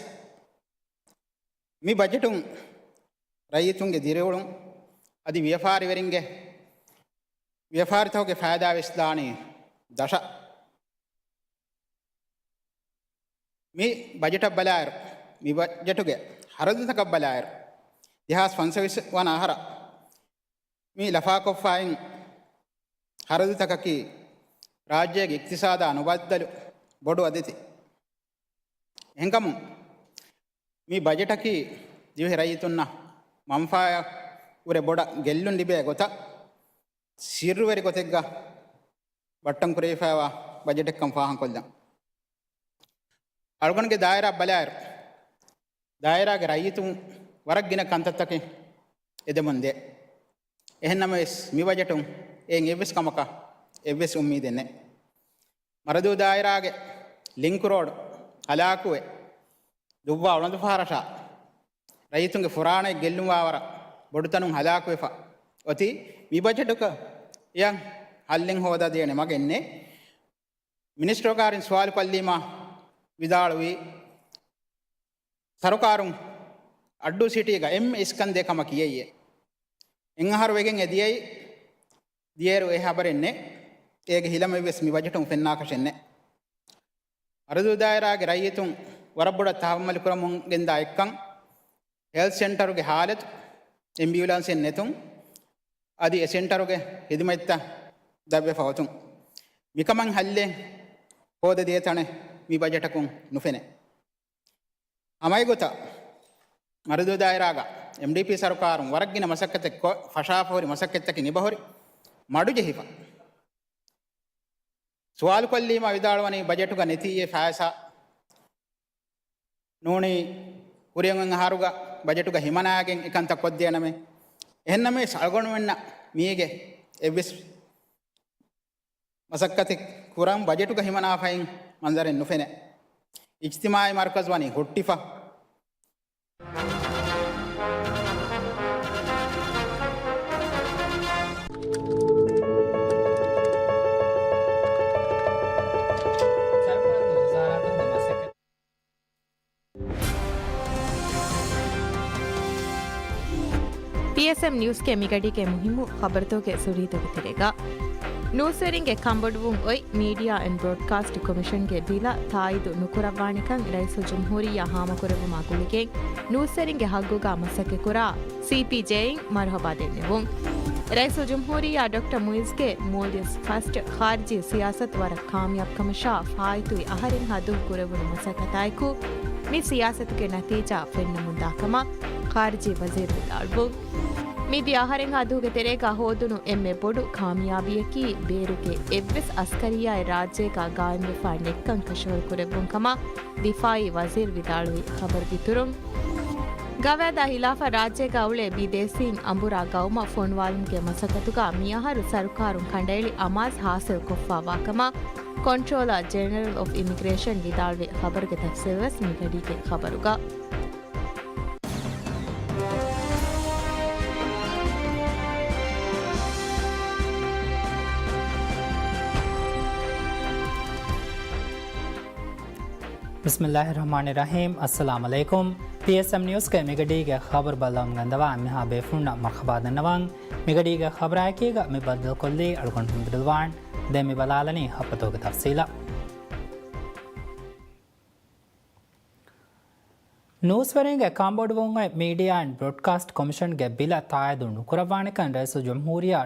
މި ބަޖެޓުން ރައްޔިތުންގެ ދިރިއުޅުން އަދި ވިޔަފާރިވެރިންގެ ވިޔަފާރިތަކުގެ ފައިދާ ވެސް ދާނީ ދަށަށް. މި ބަޖެޓަށް ބަލާއިރު، މި ބަޖެޓުގެ ހަރަދުތަކަށް ބަލާއިރު، ދެހާސް ފަންސަވީސް ވަނަ އަހަރަށް މި ލަފާކޮށްފައިން ހަރަދުތަކަކީ ރާއްޖޭގެ އިޤްތިޞާދާ ނުބައްދަލު ބޮޑު އަދެތި. އެހެންކަމުން މި ބަޖެޓަކީ ދިވެހި ރައްޔިތުންނަށް މަންފާއަށް ވުރެ ބޮޑަށް ގެއްލުން ލިބޭ ގޮތަށް ސިއްރުވެރި ގޮތެއްގަ ބައްޓަން ކުރެވިފައިވާ ބަޖެޓެއްކަން ފާހަގަކޮށްލަން. އަޅުގަނޑުގެ ދާއިރާ ބަލާއިރު، ދާއިރާގެ ރައްޔިތުން ވަރަށް ގިނަ ކަންތައްތަކެއް އެދެމުން ދޭ. އެހެންނަމަވެސް، މި ބަޖެޓުން އެއިން އެއްވެސް ކަމަކަށް އެއްވެސް އުއްމީދެއް ނެތް. މަރަދޫ ދާއިރާގެ ލިންކު ރޯޑު ހަލާކުވެ، ދުއްވާ އުޅަނދުފަހަރަށާ ރައްޔިތުންގެ ފުރާނައެއް ގެއްލުންވާވަރަށް ބޮޑުތަނުން ހަލާކުވެފަ އޮތީ. މި ބަޖެޓުގަ އެޔަށް ހައްލެއް ހޯދާދޭނެ މަގެއް ނެތް. މިނިސްޓަރުގާރިން ސުވާލުކޮށްލީމާ ވިދާޅުވީ، ސަރުކާރުން އައްޑޫ ސިޓީގަ އެންމެ އިސްކަންދޭ ކަމަށް ކިޔައީއޭ. އެއްއަހަރު ވެގެން އެ ދިޔައީ، ދިޔައިރު އެ ހަބަރެއް ނެތް. އޭގެ ހިލަމެއްވެސް މި ބަޖެޓުން ފެންނާކަށެއް ނެތް. މަރަދޫ ދާއިރާގެ ރައްޔިތުން ވަރަށް ބޮޑަށް ތަހައްމަލު ކުރަމުން ގެންދާ އެއްކަން، ހެލްތް ސެންޓަރުގެ ހާލަތު، އެމްބިއުލާންސެއް ނެތުން، އަދި އެ ސެންޓަރުގެ ހިދުމަތްތައް ދަށްވެފަ އޮތުން. މިކަމަށް ހައްލެއް ހޯދަދޭ ތަނެއް މި ބަޖެޓަކުން ނުފެނޭ. ހަމައެގޮތަށް މަރަދޫ ދާއިރާގަ އެމްޑީޕީ ސަރުކާރުން ވަރަށް ގިނަ މަސައްކަތެއް ކޮށް، ފަށާފަހުރި މަސައްކަތްތަކެއް އެބަހުރި މަޑުޖެހިފަ. ސުވާލުކޮށްލީމާ ވިދާޅުވަނީ ބަޖެޓުގަ ނެތީއޭ ފައިސާ. ނޫނީ ކުރިއަށް އަހަރުގަ ބަޖެޓުގަ ހިމަނާގެން އެކަންތައް ކޮށްދޭނަމޭ. އެހެންނަމަވެސް އަޅުގަނޑުމެންނަށް މީގެ އެއްވެސް މަސައްކަތެއް ކުރަން ބަޖެޓުގަ ހިމަނާފައިން މަންޒަރެއް ނުފެނޭ. އިޖްތިމާޢީ މަރުކަޒު ވަނީ ހުއްޓިފަ. ޕީއެސްއެމް ނިއުސްގެ މިގަޑީގެ މުހިއްމު ޚަބަރުތަކުގެ ސުރީތަކުގެ ތެރޭގަ، ނޫސްވެރިންގެ ކަންބޮޑުވުން އޮތް މީޑިއާ އެންޑް ބްރޯޑްކާސްޓް ކޮމިޝަންގެ ބިލަށް ތާއީދު ނުކުރައްވާނެކަން ރައީސުލްޖުމްހޫރިއްޔާ ހާމަކުރެއްވުމާ ގުޅިގެން، ނޫސްވެރިންގެ ހައްގުގަ މަސައްކަތްކުރާ ސީޕީޖޭއިން މަރުޙަބާ ދެންނެވުން. ރައީސުލްޖުމްހޫރިއްޔާ ޑޮކްޓަރ މުއިއްޒުގެ މޯލްޑިވްސް ފަސްޓް ޚާރިޖީ ސިޔާސަތު ވަރަށް ކާމިޔާބު ކަމަށާ، ފާއިތުވި އަހަރެއްހާ ދުވަހު ކުރެވުނު މަސައްކަތާއެކު، މި ސިޔާސަތުގެ ނަތީޖާ ފެންނަމުންދާ ކަމަށް ޚާރިޖީ ވަޒީރު ވިދާޅުވުން. މިދިޔަ އަހަރެއްހާ ދުވަހުގެ ތެރޭގަ ހޯދުނު އެންމެ ބޮޑު ކާމިޔާބީއަކީ، ބޭރުގެ އެއްވެސް އަސްކަރިއްޔާއެއް ރާއްޖޭގަ ގާއިމްވެފަ ނެތްކަން ކަށަވަރު ކުރެއްވުން ކަމަށް ދިފާއީ ވަޒީރު ވިދާޅުވި ޚަބަރުގެ އިތުރުން، ގަވާއިދާ ހިލާފަށް ރާއްޖޭގަ އުޅޭ ބިދޭސީން އަނބުރާ ގައުމަށް ފޮނުވާލުމުގެ މަސައްކަތުގަ މިއަހަރު ސަރުކާރުން ކަނޑައެޅި އަމާޒު ހާސިލް ކޮށްފާވާ ކަމަށް ކޮންޓްރޯލަރ ޖެނެރަލް އޮފް އިމިގްރޭޝަން ވިދާޅުވި ޚަބަރުގެ ތަފްސީލް ވެސް މިގަޑީގެ ޚަބަރުގަ. ބިސްމިއްލާހި ރަޙްމާނި ރަޙީމް. އައްސަލާމު ޢަލައިކުމް. ޕީއެސްއެމް ނިއުސްގެ މިގަޑީގެ ޚަބަރު ބައްލަވަމުން ގަންދަވާ އެންމެހާ ބޭފުޅުންނަށް މަރުޙަބާ ދަންނަވަން. މިގަޑީގެ ޚަބަރާއެކީގަ މި ބައްދަލުކޮށްލީ އަޅުގަނޑު ހަމްދުލްވާން. ދެން މި ބަލާލަނީ ޚަބަރުތަކުގެ ތަފްސީލަށް. ނޫސްވެރިންގެ ކަންބޮޑުވުން އޮތް މީޑިއާ އެންޑް ބްރޯޑްކާސްޓް ކޮމިޝަންގެ ބިލަށް ތާއީދު ނުކުރައްވާނެކަން ރައީސުލްޖުމްހޫރިއްޔާ